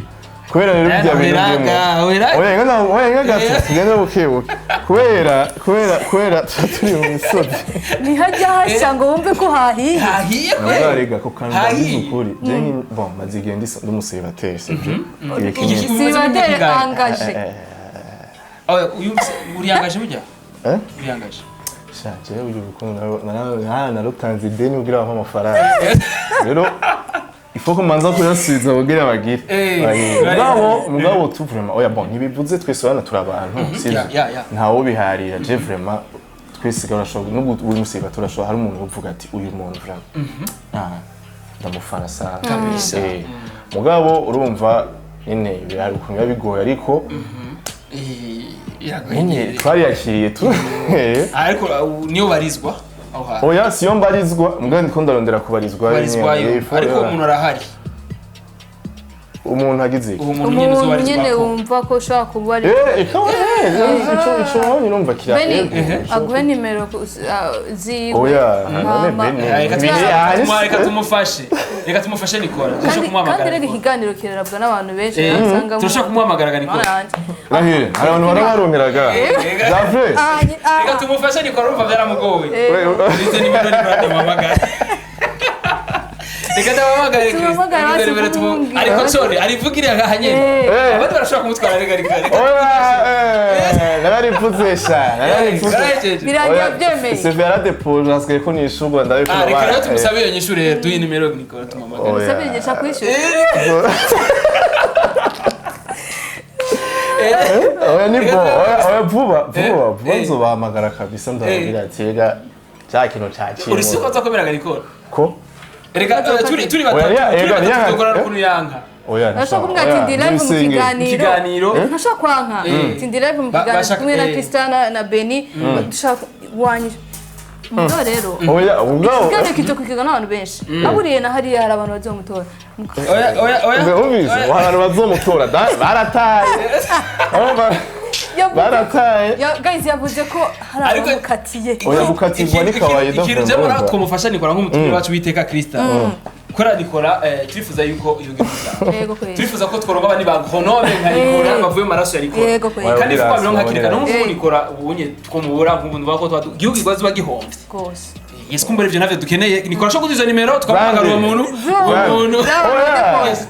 kubera rero ibyo bintu ndimo. Nahuriraga. Oya, ngana, oya, ngana gato, tugende buke buke kubera tuba turi mu misozi. Ntihajya hashya ngo wumve ko hahiye. Hahiye kwe. Ntabwo ko kandi Hahiye. ndabizi ukuri, je bon, maze igihe ndi umucélibataire, sibyo? Igihe kinini. Célibataire engagé. Oya, uyu uriyangaje burya? Eh? Uriyangaje. Sha, jewe uyu rukundo narutanze ideni kugira bampe amafaranga. Rero il faut ko manza kuyasubiza kugira bagire. Eh, Mugabo tu vraiment, oya, bon, ntibivuze twese bana turi abantu, sivyo? Ya. Ntawe ubiharira, je vraiment twese urashobora nubwo uri umucélibataire, urashobora hari umuntu uvuga ati uyu muntu vraiment ah ndamufana sana. Kabisa. Mugabo urumva nyine hari ukuntu biba bigoye, ariko Iragoye. nyine twariyakiriye tu. Ariko niyo barizwa aho hantu? Oya, siyo mbarizwa, mugabo ndiko ndarondera kubarizwa. Barizwayo. Nyene, Ariko uwo muntu arahari? Umuntu agize iki? Uwo muntu nyene Umuntu nyine uzobarizwako. wumva ko ushobora kuba ari Eh, eka ico ico nyine urumva kira Beni yego, aguhe nimero ziwe. Oya, none Mama. Beni Reka Beni, reka tumufashe, reka tumufashe Nicola, turashobora Kandi kumuhamagara. rero Nicola. ikiganiro kirarabwa n'abantu benshi usanga. Turashobora kumuhamagara Nicola. Rahire, hari abantu barabarongeraga Javre. Reka tumufashe Nicola, urumva byaramugoye. Ndetse nimero Nicola ndamuhamagara, reka ndamuhamagare Chris. Tumuhamagare, Reka hasi nimero kumubwira. Ariko sorry, arivugire aha nyene. Abandi barashobora kumutwara, reka reka reka. Oya, nararivuze sha, nararivuze. Yarahejeje. Birangira byemeye. CV yaradepoje, hasigaye ko nishurwa ndabikora. Ah, reka rero tumusabe iyo nyishu, rero duhe nimero Nicola tumuhamagare. Oya. Usabye igihe kwishyura. Oya, ni bon, oya oya, vuba vuba vuba Eh. nzobahamagara kabisa, ndababwira ati rega cya kintu cyaciye. Uri siko azakomeraga Nicola? Ko Reka turi Oya, batatu, turi ega, batatu, ya, tugakora eh. ukuntu yanka. Oya. Ntashobora kumubwira ati ndi live mu kiganiro. Ikiganiro. Ntashobora kwanka ati ndi live mu kiganiro Bashaka- kumwe na Christian na Beni, dushaka wanyishyura. Mugabo rero Oya, ubwo ikiganiro kizokurikirwa n'abantu benshi, aburiye na hariya hari abantu bazomutora. Oya oya oya. Umvise abantu bazomutora barataye. Urumva? Barataye. Guys, yavuze ko hari Ariko- abamukatiye. Oya, gukatirwa ni kawaida. Ikintu je mura twamufasha Nicola nk'umutumire wacu witeka Krista, kora Nicola, turifuza yuko iyo gihugu Yego kweli. turifuza ko tworonka abandi ba Grenoble nka Nicola bavuye mu maraso ya Nicola. Yego kweli. Kandi fuko mirongo hakiri kare Eh. nk'ubu Nicola ubunye twomubura nk'ubu ndumva ko twadu igihugu kibazo bagihomvye. Rwose. Yes, kumbura ivyo navyo dukeneye. Nicola ashobora kuduza nimero tukamuhamagara uwo muntu, uwo Bande. muntu. Oya. Yes,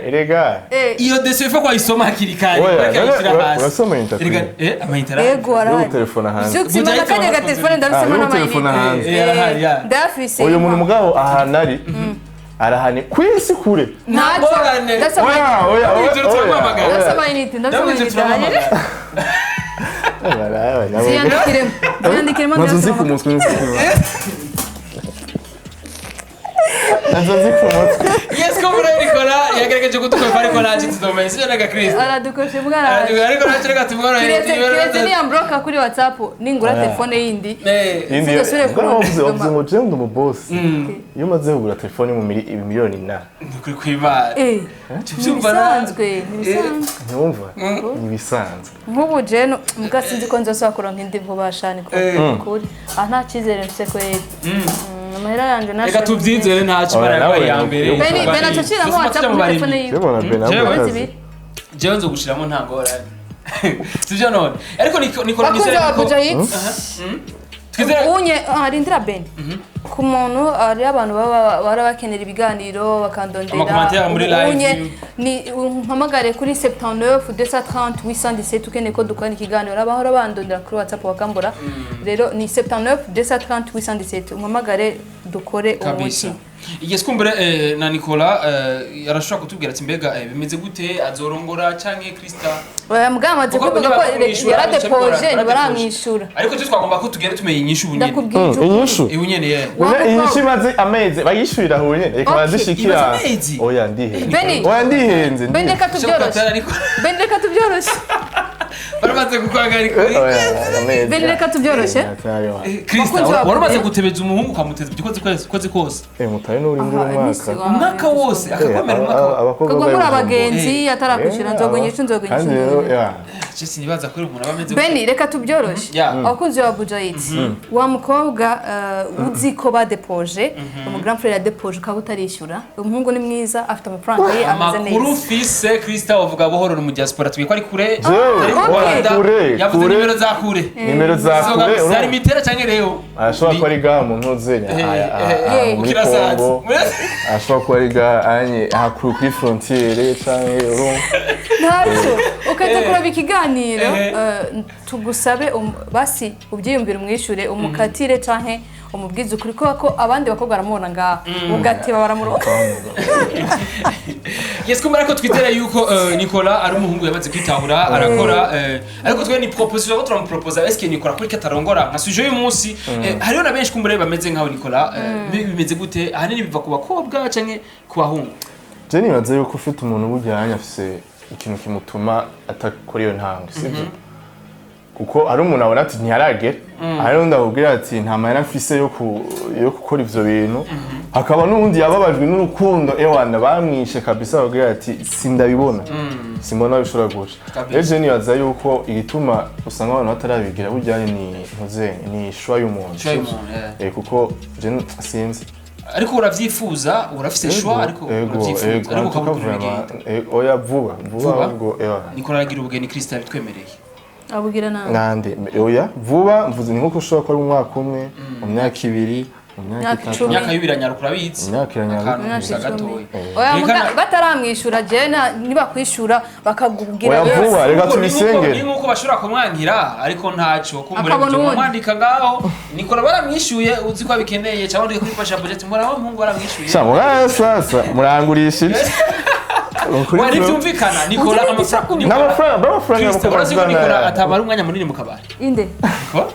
Erega. Iyo dosiye ifa kwayisoma hakiri kare, Oya, bareke ayishyira hasi. urasoma interview? Erega, amayinite arahari. Yego, arahari. Yo gutelefona hanze. Vyuxima Buja nakajya Hit gatelefone ndabisemo Ah, yo gutelefona n'amayinite. hanze. Arahari, ya. Ndayafise. Uyu muntu mugabo ahantu ari arahane kwisi kure. Ntacyo. Ngorane. Ndasoma Oya, oya, oya, Ijoro turamuhamagara. oya. Ndasoma amayinite, ndasoma Ndamwinjira amayinite. turamuhamagara. Ziyandikiremo. Ziyandikiremo Nazo nzi ndasoma. ku mutwe, nzi ku mutwe. Nazo nzi ku mutwe. Yes, kumbura Nicola yagerageje kudukwepa ariko ntacyo tuzomenye. Sibyo naga Kristo? Aradukoshe bwana. Ariko ntacyo reka tumworohere. Kiretse niyambroka kuri WhatsApp ningura Oya. telefone yindi. Indi Singasubire bwana wavuze kurondera. wavuze ngo jewe ndi umubosi. Iyo umaze kugura telefone mu miliyoni na Nukuri kw'Imana. Tubyumva na- Nibisanzwe, nibisanzwe. ntiwumva ni ibisanzwe. Nk'ubu jeno mbwa sinzi ko nzosubira kuronka indi vuba shani ko kuri. Ah, nta cyizere mfise kweri. Amahera yanje Reka tubyizere ntacyo Oya, Imana nawe yabaye iya mbere. Beni Beni acaciramo Tuzuma WhatsApp tuja mu muri barimyi. telefone yiwe. Jewe mbona Ben Jewe ntabwo Iminsi akazi. ibiri. Jewe nzogushiramo nta ngorane. Sibyo none. Ariko Nicola Bakunzi nizere ba ko Buja Hit. twizere Unye rindira Ben. Ku muntu hari abantu baba bara bakenera ibiganiro bakandondera. Amakomantere muri live. Unye ni umpamagare kuri 79 230 817 ukeneye ko dukorana ikiganiro abahora bandondera kuri WhatsApp bakambura. Rero ni 79 230 817 umpamagare dukore kabisa. umuti. Yes, kumbure na Nicola arashobora kutubwira ati mbega bimeze gute, azorongora canke Krista? Oya, mugabo amaze Kuko kuvuga ko niba yaradepoje baradepoje. ntibaramwishyura. Ariko twe twagomba ko tugere tumenye inyishu ubu nyene. Ndakubwira ukuri. Inyishu. Ubu nyene ye. Wa Oya, mukobwa. inyishu imaze amezi bayishyurira aho nyene reka Okay. barazishikira. Imaze amezi? Oya ndihenze. Beni. Oya ndihenze. Beni reka tubyoroshe. Ariko Beni reka tubyoroshe. baramaze kukwagarika. Oya amezi. Beni reka tubyoroshe. Krista, Bakunzi ba wari umaze Buja. gutebeza umuhungu ukamuteza ukwezi kwezi kwezi kose. Mutari n'urindi Aha, umwaka. nisi wa- Umwaka wose akakwemera umwaka wose. Abakobwa Kagwa muri bari abagenzi atarakwishyura nzogo nyinshi nzogo nyinshi. Kandi rero ya Je sinibaza ko umuntu aba ameze Beni reka tubyoroshe. Yeah. Abakunzi ba Buja Hit. Wa mukobwa uzi ko badepoje, umu grand frère yadepoje ukaba utarishyura. Umuhungu ni mwiza afite amafaranga ye ameze Amakuru neza. mfise Krista uvuga buhoro ni mu diaspora tubwiye ko ari kure. Jewe, Ari mu Okay. Rwanda. kure, Yavuze kure. nimero za kure. Nimero za kure. Zari mitera canke reo. Arashobora kuba ari ga mu ntuzenya muri Ukirasanze. Congo. Arashobora kuba ari ga anye aha kuri frontiere canke urumva. Ntacyo. Ukaza kuraba ikiganiro tugusabe basi ubyiyumvire umwishyure umukatire canke umubwize ukuri kubera ko abandi bakobwa baramubona ngaha ugateba baramuroga. Yes, kumbe ariko twizere yuko Nicola ari umuhungu yamaze kwitahura arakora, ariko twe ni proposition ko turamuproposa est-ce que Nicola kuri katarongora nka sujet y'uyu munsi, hariho na benshi kumbure bameze nkawe Nicola, bimeze gute ahanini biva ku bakobwa canke ku bahungu? Je nibaza yuko ufite umuntu burya afise ikintu kimutuma atakora iyo ntambwe, sibyo? Kuko hari umuntu abona ati ntiharagera, hari n'undi akubwira ati nta mahera mfise yo gukora ivyo bintu, hakaba n'uwundi yababajwe n'urukundo ewana bamwishe kabisa akubwira ati sindabibona, simbona aho bishobora guca. Kabisa. Rero je nibaza yuko igituma usanga abantu batarabigira burya ni ntuze ni choix y'umuntu. Choix y'umuntu, yeah. Kuko je sinzi. Ariko uravyifuza, urafise choix, ariko uravyifuza ariko en tout cas, ukabura ukuntu vraiment, bigenda. Oya vuba vuba Vuba? ahubwo ewa. Nicola aragira ubugeni Krista yabitwemereye. Abubwira nabi. Nande oya vuba mvuze ni nkuko ushobora kuba ari umwaka umwe, mu myaka ibiri, mu myaka Myaka itatu. icumi. Imyaka y'ibiranyaro urabizi. Imyaka iranyaruka. Akantu gusa gatoya. Oya, Reka bataramwishyura jena nibakwishura bakakubwira Oya, yes. vuba, reka Ni tubisengere. nkuko bashobora kumwankira ariko ntacyo kumbure Akabona uwundi. mwandika ngaho Nicola baramwishyuye uzi ko abikeneye cyangwa uri kuri fasha budget murabo muhungu baramwishyuye. Sha muraya sasa murangurisha iki? Ukuri Wari bro. byumvikana Nicola amafaranga N'amafaranga amafaranga Kristo urazi ko y'abakobwa Nicola atabara umwanya munini mu kabari. Inde. Ko?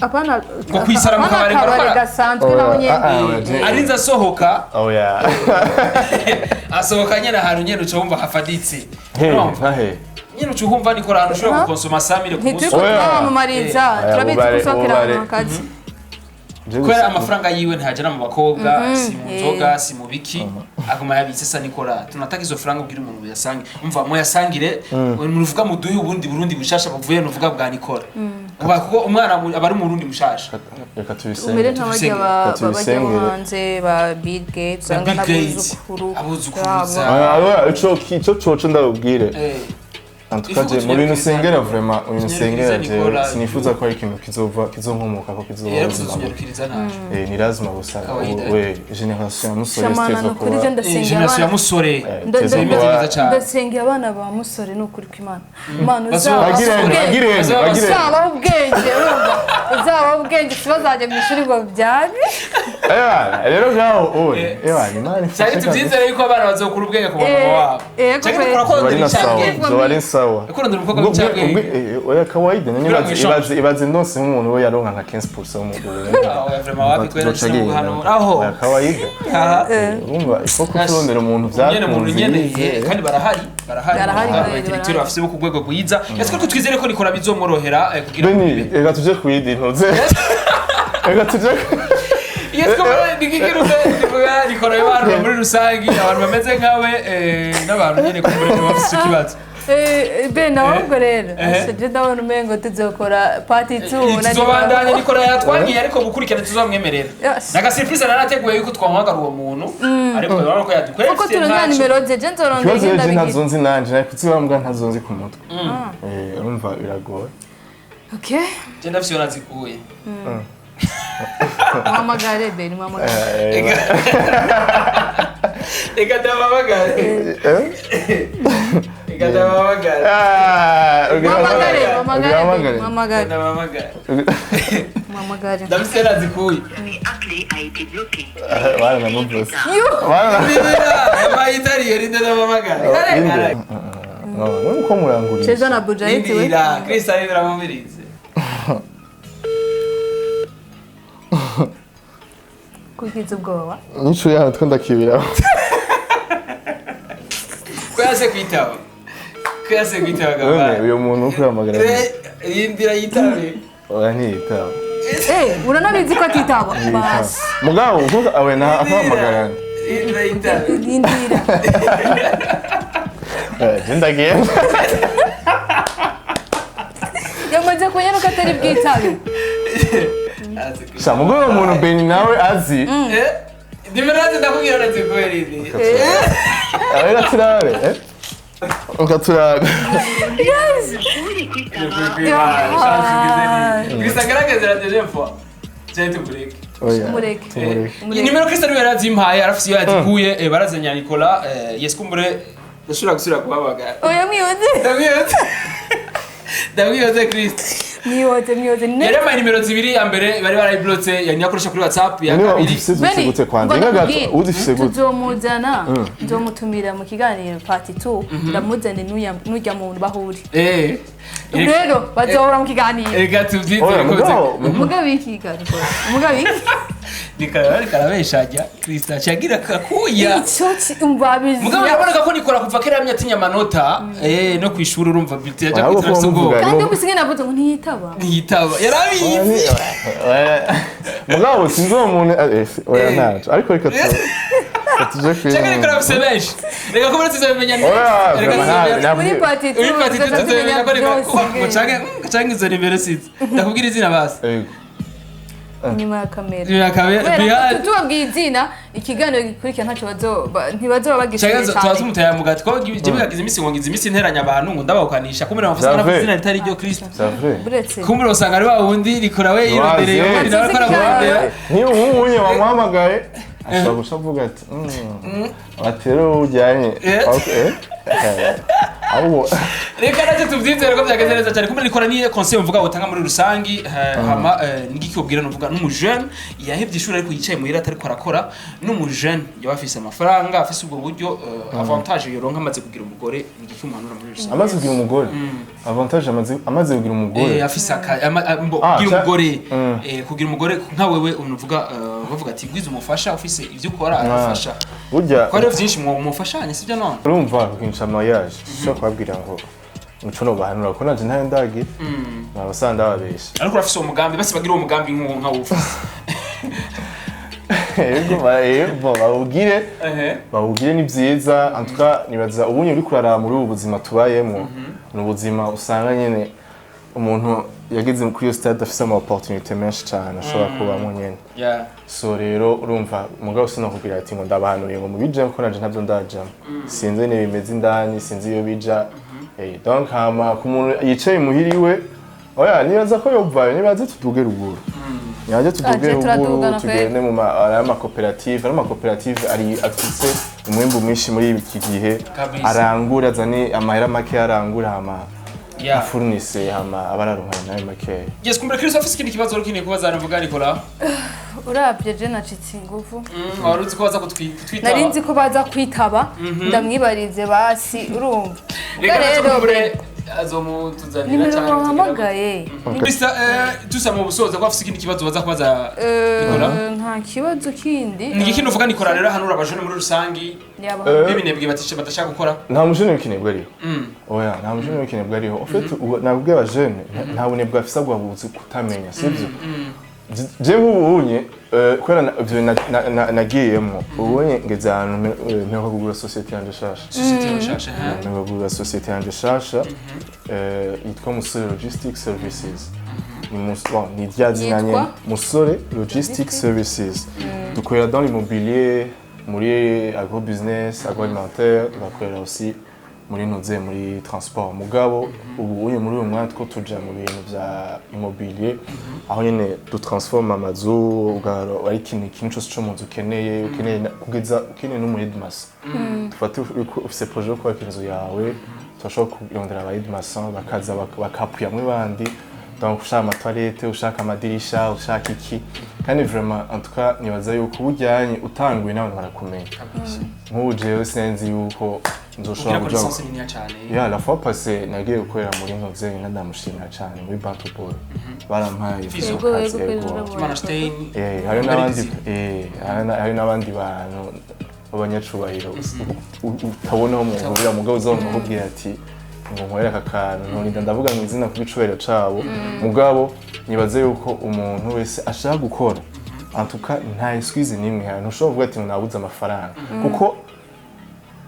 Apana. Ngo kwisara mu apana kabari akabari barakora. gasanzwe naho nyene. Arinze asohoka Oya. asohoka nyene ahantu nyene uca wumva hafaditse. He, Urumva? nka he. Nyene uca wumva Nicola ahantu ushobora gukonsoma 100 ku munsi. Ntituriko Oya. turamamariza Oya, turabizi ko ubare, usohokera ubare. ahantu hakaze. Kubera amafaranga yiwe ntayajana mu bakobwa, si mu nzoga, si mu biki, aguma yabitse. Sa Nicola tunataka izo faranga ubwira umuntu muyasange, umva muyasangire muruvuga muduhe ubundi Burundi bushasha buvuye nuvuga bwa Nicola. Uba kuko umwana aba ari umurundi mushasha. Reka Umere tubisengere. nk'abajya bajya Tubisengere. hanze ba Bill Gates usanga Bill Gates, n'abuzukuru abuzukuruza. babo. Oya, oya, ico coco ndabubwire. En tout cas, Ifu mu bintu tunyarukiriza- sengera vraiment, mu bintu tunyarukiriza sengera jewe Nicolas, sinifuza ko hari ikintu kizova kizonkomoka ko kizoba Rero ubuzima bubi. tunyarukiriza naje. Ni lazima gusa Kawaida. we generation ya musore Shamana siteza ni ukuri je kuba ndasengera Generation ya abana musore. teza Bimeze kuba neza cyane. ndasengera abana ba musore ni ukuri kw'Imana. Imana Bazoba- uzabaha bagirene ubwenge. bagirene Bazoba- bagirene Uzabaha ubwenge urumva uzabaha ubwenge ntibazajya mu ishuri ngo byare. Rero ngaho oye ewa ni mani. Cyari tubyizere yuko abana bazokura ubwenge ku mama wabo. Yego Cyangwa kweli. dukora Zoba ari kurondera na sawa, icyabwenge. zoba ari sawa. Kurondera umukobwa w'icyabwenge. Oya kawaida none Kugira ngo ibaze ishonje. ibaze ndonse nk'umuntu we yaronka nka 15% w'umugore. Ah, oya, vraiment wapi kwera guhanura. Aho. Oya kawaida. Aha. Urumva ifo kurondera umuntu Nyene umuntu byakunze. nyene kandi barahari barahari Barahari, aba barahari. intellectuel bafise bo ku rwego rwiza. Ese ko twizere ko Nikora bizomworohera kugira Beni, reka tuje kuyidi ntuze. Reka tuje Iyo twabona nikikiruze nivuga Nikora abantu muri rusangi abantu bameze nkawe n'abantu nyene kumbure bafise icyo kibazo. Ben ahubwo rero Eh. je ndabona umengo tuzokora part 2 Tuzobandanya Nikora yatwangiye ariko gukurikirana tuzomwemerera. Yes. Naga surprise narateguye yuko twamuhamagara uwo muntu ariko urabona ko yadukwetse. Kuko turondera nimero ze je nzorondera Ikibazo ingenda rero je bigira. ntazonzi nanje, nari kuzibambwa ntazonzi ku mutwe. Urumva biragoye. Okay. Je ndafise iyo nazikuye. Muhamagare Ben muhamagare. Reka ndababagare. Reka ndababagare. Ah, Muhamagare muhamagare Ben, Muhamagare. muhamagare Ndababagare. muhamagare. Ndafise iyo nazikuye. Appelé a été bloqué. Baranamuvuse. Yuh! Bayitariye rinde ndabamagare. Inde. No, nuko murangurira. Ceza na Bujayi we. Indira, Chris ari biramumirize. Kugize ubwoba. Nico yaho two ndakibiraho. Ko yase kwitaba. Ko yase kwitaba None gabara. uyo muntu uko yahamagara. Indira yitabe. Oya ntiyitaba. Uranabizi ko atitaba. Basi. Mugabo uko awe na akahamagara. Indira yitabe. Indira. Je ndagiye. Yamaze kunyaruka atari bwitabe. Sha mugabo uwo muntu Beni nawe azi. Nimero yazo ndakubwira nazikuye rindi. Awe gaturabe. Gaturabe. Chris agaragaza la deuxième fois. Cyari tubureke. Oya. Mureke. Tumureke. Iyi nimero Chris ariwe yarazimpaye arafise iyo yazikuye barazanya Nicolas yes kumbure ndashobora gusubira kubahamagara. Oya mwihoze. Ndamwihoze. Ndamwihoze Chris. Mwihoze mwihoze. Yari yambaye nimero zibiri ya mbere bari barayiblotse ya nyakoresha kuri WhatsApp ya Niba kabiri. uzifise zose gute kwanje? ngo Inga gato ndakubwire, uzifise gute? Tuzomuzana nzomutumira mu kiganiro part 2 ndamuzane n'urya muntu bahuri. Rero bazohora mu kiganiro. Reka tubyizere Oya ko mugabo Mugabo iki kiganiro? Mugabo iki? Nicolas ariko arabeshajya Chris acagira kakuya. Ico umva Mugabo biraboneka ko Nicolas kuva kera yamye atinya amanota no kwishuri urumva bulletin yaja Ahubwo kwitira kuba ubwoba. muvuga. Kandi umusinge navuze ngo ntiyitaba. Ntiyitaba. Yarabizi. Mugabo sinzi uwo muntu oya ntaco ariko reka tuje kuri Cyangwa Nicolas afise benshi. Reka ko muri tuzabimenya neza. Oya, Reka vraiment, tuzabimenya. Muri part 2 Uri pati tuzabimenya ko Nicolas byose. ngo canke canke izo nimero sizo. Ndakubwira izina basi. Yego. Inyuma ya kamera. Birakabe Kubera ko behind tubabwiye izina ikiganiro gikurikira ntacyo bazoba ntibazoba bagishoboye Cyangwa tuba cyane. tumuteye mu gati ko je bigagize imisi ngo ngize imisi nteranya abantu ngo ndabahukanisha kumbe navuze J'avais. navuze izina ritari ryo Kristo. C'est vrai. Buretse. Kumbe usanga ari wa wundi rikora we yirondereye Waze. ubundi nawe akora kurondera. Niba umuhunye wamuhamagaye ashobora guca avuga ati ati rero ujyanye ahubwo Reka nacyo tubyizere ko byageze neza cyane kumbe rikora niye conseil mvuga utanga muri rusangi hama nigiki ubwira nuvuga n'umujene yahevye ishuri ariko yicaye muhira atariko arakora n'umujene yaba afise amafaranga afise ubwo buryo avantage yoronka amaze kugira umugore nigiki umuhanura muri rusangi. Amaze kugira umugore, avantage amaze kugira umugore Afise Ah, kugira umugore Mm. kugira umugore nka wewe unuvuga bavuga ati gwiza umufasha ufise ivyo ukora arafasha burya ko hariho vyinshi mufashanya sivyo none. Urumva kugirisha mariage ushobora kubabwira ngo muco nobahanura ko nanje ntayo ndagira nabasanga ndababesha. Ariko urafise uwo mugambi basi bagira uwo mugambi nk'uwo nka wowe ufise. Yego yego bawugire bawugire ni byiza. En tout cas nibaza ubunye uri kuraraba muri ubu buzima tubayemo ni ubuzima usanga nyene umuntu yageze kuri iyo stade afise ama opportunité menshi cyane ashobora kubamo nyene. So rero urumva mugabo sinakubwira ati ngo ndabahanuye ngo mubijemo ko nanje ntabyo ndajamo, sinzi n'ibimeze indani, sinzi iyo bija. Donc hama ku muntu yicaye muhiri iwe, oya, nibaza ko yovayo, nibaze tuduge ruguru, nibaze tuduge Ah, je ruguru, turadugana kweli. tugende mu ari amakoperative, ari amakoperative ari afise umwimbu mwinshi muri iki gihe. Kabisa. Arangura, azane amahera make, arangura hama afurnise, hama abararonka nayo makeya. Yes, kumbura Chris afise ikindi kibazo ukeneye kubaza, navuga Nicola. Urabye je nacitse ingufu. Wari uzi ko baza kutwitaba? Nari nzi ko baza kwitaba, ndamwibarize basi, urumva. Reka Rero natukumbure azomutuzanira nimero canke bahamagaye. Krista, dusa mu busoza ko afise ikindi kibazo baza kubaza Nicola. Nta kibazo kindi. Ni iki uvuga Nicola rero hanura abajene muri rusangi Yaba b'ibinebwe batishe badashaka gukora? Nta mujene w'ikinebwe ariho. Oya, nta mujene w'ikinebwe ariho. En fait, nabwiye abajene, nta bunebwe afise, ahubwo buzi kutamenya, sivyo? Je nk'ubunye, kubera ivyo nagiyemwo, ubunye ngeze ahantu mperuka kugura société yanje shasha. Société nshasha, ha? Mperuka kugura société yanje shasha, yitwa Musore Logistic Services. Ni bon, ni rya zina Yitwa? nyene, Musore Logistic Services. Dukorera dans l'immobilier, muri agrobusiness, agroalimentaire, tugakorera aussi muri nuze muri transport. Mugabo ubu uyu muri uyu mwanya two tuja mu bintu vya immobilier, aho nyene dutransforma amazu, ari ikintu cose co mu nzu ukeneye, kugeza ukeneye n'umuhedimasa. Dufate uriko ufise projet yo kubaka inzu yawe, turashobora kurondera abahedimasa bakaza bakapuyamwo bandi. Donc ushaka amatoilette, ushaka amadirisha, ushaka iki. Kandi vraiment, en tout cas, nibaza yuko ubujyanye utanguye n'abantu barakumenya. Nk'ubu jewe sinzi yuko nzoshobora Ugira kuja connaissance niniya cane. Ya, la fois passée nagiye gukorera muri ntuze, ndamushimira cyane, muri Bantopol barampaye Fizo. Yego, akazi, yego, yego. yego. Imana Stein. Hari n'abandi, hari n'abandi bantu b'abanyacubahiro utabona aho muhurira, mugabo uzabona ukubwira ati ngo nkorere aka kantu, ntorinda ndavuga mu izina kubw'icubahiro cabo. Mugabo nibaze yuko umuntu wese ashaka gukora, en tout cas nta excuse n'imwe ihari. Ntushobora kuvuga ati ngo nabuze amafaranga, kuko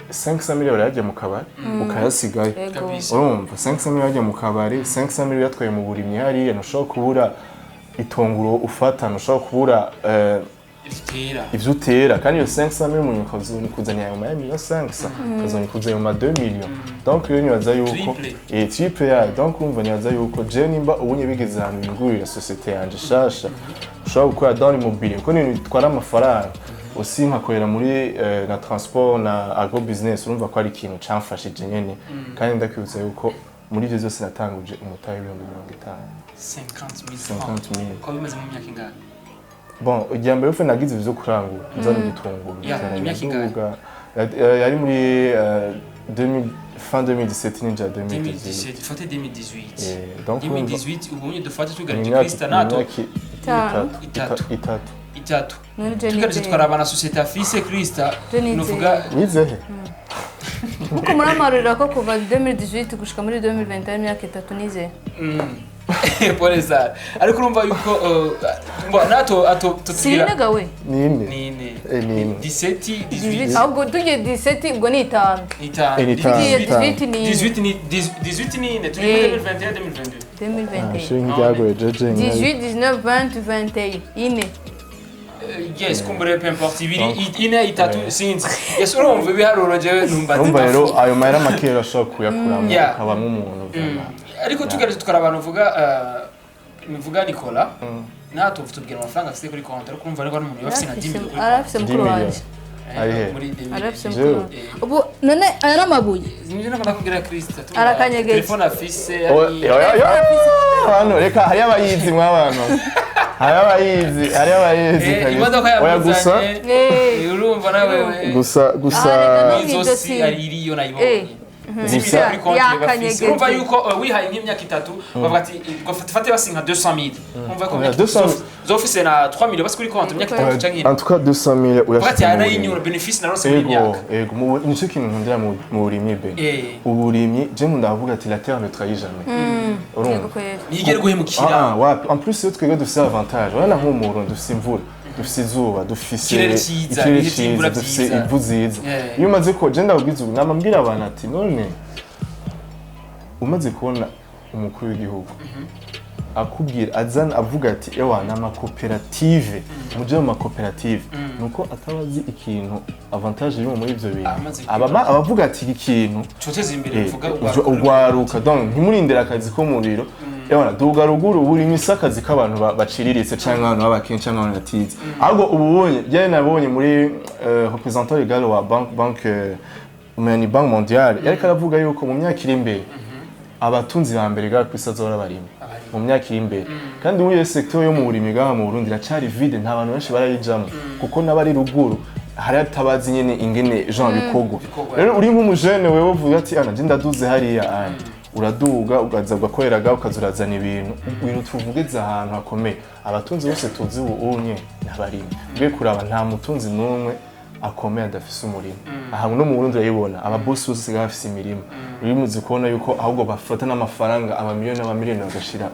500 miliyoni urayarya mu kabari ukayasigayo. Yego. Kabisa. Urumva, 500 miliyoni urajya mu kabari, 500 miliyoni uyatwaye mu burimyi hariya, ntushobora kubura itonguro ufata, ntushobora kubura Ivyo utera. Ivyo utera. Kandi iyo 500 miliyoni umuntu ukazoni ayo ma million 500, ukazoni kuzanya ma 2 millions. Donc rero nibaza yuko Triple. Triple yayo. Donc urumva, nibaza yuko je nimba ubunye bigeze ahantu bingurira société yanje shasha, ushobora gukora dans l'immobilier, kuko ni ibintu bitwara amafaranga aussi, nkakorera muri na transport na agro business, urumva ko ari ikintu camfashije nyene. Kandi ndakwibutsa yuko muri ivyo vyose natanguje umutahe w'50,000. 50 000 francs. 50 000. Kwa bimaze mu myaka ingahe? Bon, igihe mbere ufe nagize ivyo kurangura, nzana igitunguru, Ya, nzana imyaka ingahe? imiduga. Yari muri 2000, fin 2017 ninja 2018. 2017, dufate 2018. Donc urumva, 2018, ubu dufate ni tugarije imyaka Krista nato imyaka Itanu. itatu. Itatu. Itatu. Itatu. None je Tugarije nizeye. tukaraba na société afise Krista, Je nizeye. nuvuga Nizehe? Kuko muramarurira ko kuva 2018 gushika muri 2021, imyaka 3, nizeye. Pole sana, ariko urumva yuko ngo nato ato tutubwira. Sininaga we. Ni ine. Ni ine. Ni ine. 17, 18. Ahubwo tugiye 17, ubwo ni itanu. Itanu. Ni itanu. Tugiye Itanu. 18 ni ine. 18 ni 18 ni ine, turi muri 2021, 2022. 2021. Shuri nk'iryagoye jeje. 18, 19, 20, 21, ine. Yes, kumbure peu importe, ibiri, ine, itatu, sinzi. Yes, urumva ibiharuro jewe numva Urumva rero zidapfa. ayo mahera make urashobora kuyakuramo Yeah. ukabamo umuntu vraiment. Ariko tugarije tukaraba abantu uvuga, nuvuga Nicola natwe tubwira amafaranga afite kuri konti, ariko urumva ariko ari umuntu yafise nka 10 million kuri Arafise mukuru 10 wanje. million. Ari he? Muri 2000. Arafise Jewe. mukuru wanje. Ubu none aya ni amabuye. Nivyo nako ndakubwira Krista. Arakanyegeje. Telefone afise Oya, oya, oya, abantu reka, hariyo abayizi mw'abantu, hariyo abayizi, hariyo abayizi kabisa. Imodoka Oya, gusa yamuzanye. Urumva nawe gusa gusa Ah, reka izosi Izosi. ari iriyo nayibonye. Gusa- Kuri konti bafise. Yakanyegeje. Urumva yuko wihaye nk'imyaka 3, bavuga ati ngo fate basi nka 200 000, urumva ko Oya, imyaka 200 zofise na 3 millions basi kuri konti imyaka 3 canke 4. En tout cas 200 000 Bavuga ati uyashyize aya mu burimyi. nayinyura bénéfice narose muri Ego, imyaka. ego, nicyo kintu nkundira mu burimyi be. Uburimyi, je nkunda kuvuga ati la terre ne trahit jamais. Urumva? Yego kweri. Ntiyigere guhemukira. Ah, wapi. En plus iyo twebwe dufise avantage, urabona nk'umuntu dufise imvura, dufise izuba, dufise Ikirere ciza, ikirere ibihe vy'imvura ciza, dufise vyiza. ivu ziza. Iyo umaze ko je ndababwiza ubu, nama mbwira abantu ati none umaze kubona umukuru w'igihugu akubwira, azana avuga ati: "Ewa, ni amakoperative, muje mu makoperative," nuko atabazi ikintu, avantage irimo muri ivyo bintu. Amaze Abavuga ati iki kintu coteza imbere, uvuga ugwaruka, donc ntimurindire akazi ko mu biro. Ewana, duga ruguru, buri misi akazi k'abantu baciriritse canke abantu b'abakene canke abantu batize. Ahubwo ubu ubonye byari nabonye muri représentant légal wa banque ni Banque mondiale, yariko aravuga yuko mu myaka iri imbere abatunzi ba mbere gaha kw'isi azora abarimyi mu myaka iri imbere. Kandi ubu iyo secteur yo mu burimyi gaha mu Burundi iracari vide, nta bantu benshi barayijamwo, kuko n'abari ruguru hari atabazi nyene ingene genre bikorwa. Bikorwa. Rero uri nk'umujene, wewe uvuga ati: "Ana je ndaduze hariya." Aya uraduga, ugaza ugakoreraga, ukaza urazana ibintu tuvugeze ahantu hakomeye. Abatunzi bose tuzi ubu unye n'abarimyi. Ugiye kuraba, nta mutunzi n'umwe akomeye adafise umurima. Aha no mu Burundi urayibona, ababosi bose basigaye bafise imirima. Urimuzi kubona yuko ahubwo bafata n'amafaranga amamiliyoni n'amamiliyoni bagashira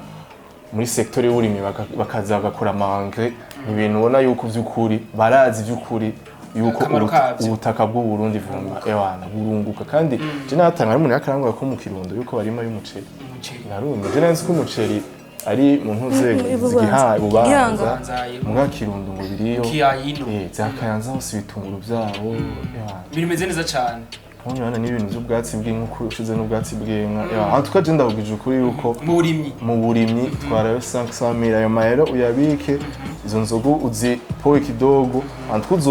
muri secteur y'uburimyi, bakaza bagakora amangre. Ni ibintu ubona yuko vy'ukuri barazi vy'ukuri yuko Akamaro kavyo. ubutaka bw'u Burundi vuma, ewana, burunguka. Kandi je natanga ari umuntu yakarangwa ko mu Kirundo yuko barima y'umuceri. Umuceri. Narumva je nzi ko umuceri ari mu ntuze Ibubanza. Giha Bubanza. Gihanga. Muga Kirundo ngo biriyo. Kiyayino. Za Kayanza hose ibitunguru vyabo, ewana. Bimeze neza cyane. Nk'ubu n'ibintu by'ubwatsi bw'inka, uko ushize n'ubwatsi bw'inka. Ewana, en tout cas je ndabwije ukuri yuko mu burimyi, mu burimyi twarayo 500 mille. Ayo mahera uyabike, izo nzogu uzipoye kidogo, en tout cas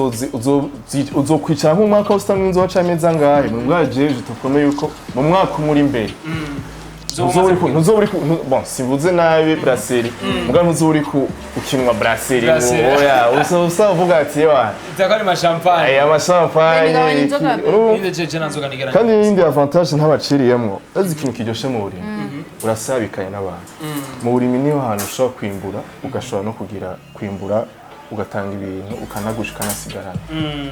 uzokwicara nk'umwaka wose utanywa inzoga canke amezi angahe. Mu bwa jeje tuprome yuko mu mwaka umwe uri imbere ntuzoba uri bon, simvuze nabi brasserie, muga ntuzoba uri ku ukinwa brasserie. Brasserie. Ngo oya, usa uvuga ati: "Ewa, Itako ni mashampanye." Aya mashampanye. Bene, inzoga. Inde jeje nanzoga nigera. Kandi n'iyindi avantage ntabaciriyemwo, azi ikintu kiryoshe mu burimyi, urasabikanye n'abantu. Mu burimyi niho hantu ushobora kwimbura, ugashobora no kugira kwimbura, ugatanga ibintu, ukanagurisha, ukanasigarana.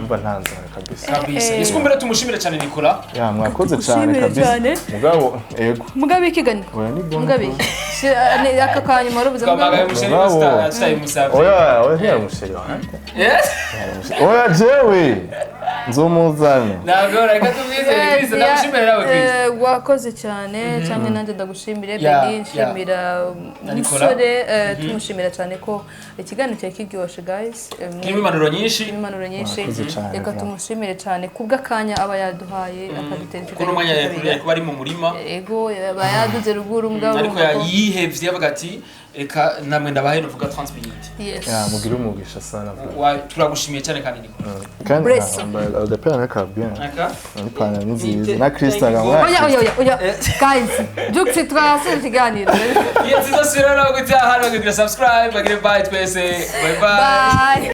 Umva, nta nzara kabisa. Kabisa. Yes, kumbere tumushimire cyane Nicolas. Ya, mwakoze cyane. Tugushimire Kabisa. cyane. Mugabo ego. Mugabe ikigani. Oya, ni bon. Mugabe aka kanyuma rubuze. Twamagaye Mugabe. umusheri. Bravo. Tutayi musavye. Oya, oya, ntiyari umusheri wanjye. Yes. Oya, jewe nzomuzana. Ntabwo reka tumwizere Chris, ndagushimire nawe Chris. Wakoze cyane cyane, nanjye ndagushimire. Ya, Beni, nshimira Na Nicolas. umusore, tumushimira cyane ko ikiganiro cyari kiryoshye, guys. Kirimo impanuro nyinshi. Kirimo impanuro nyinshi. Mwakoze cyane, Reka vraiment. tumushimire cyane kubw'akanya aba yaduhaye akadutera. Kuko n'umwanya yari kuba ari mu murima. Ego, yaba yaduze ruguru, mugabo ariko urumva ko- yihevye avuga ati: "Reka namwe ndabahe nuvuga 30 minutes." Yes. Ya, mugire umugisha sana, bro. Turagushimiye cyane kandi, Nicolas. Kandi Bless. agapira naka bien. Aka Ipantaro ni nziza na Krista. Oya, oya, oya, oya, guys, Jux, twasubira ikiganiro. Iyo nziza sura no gutaha, bagira subscribe, bagire bye twese. Bye bye. Bye.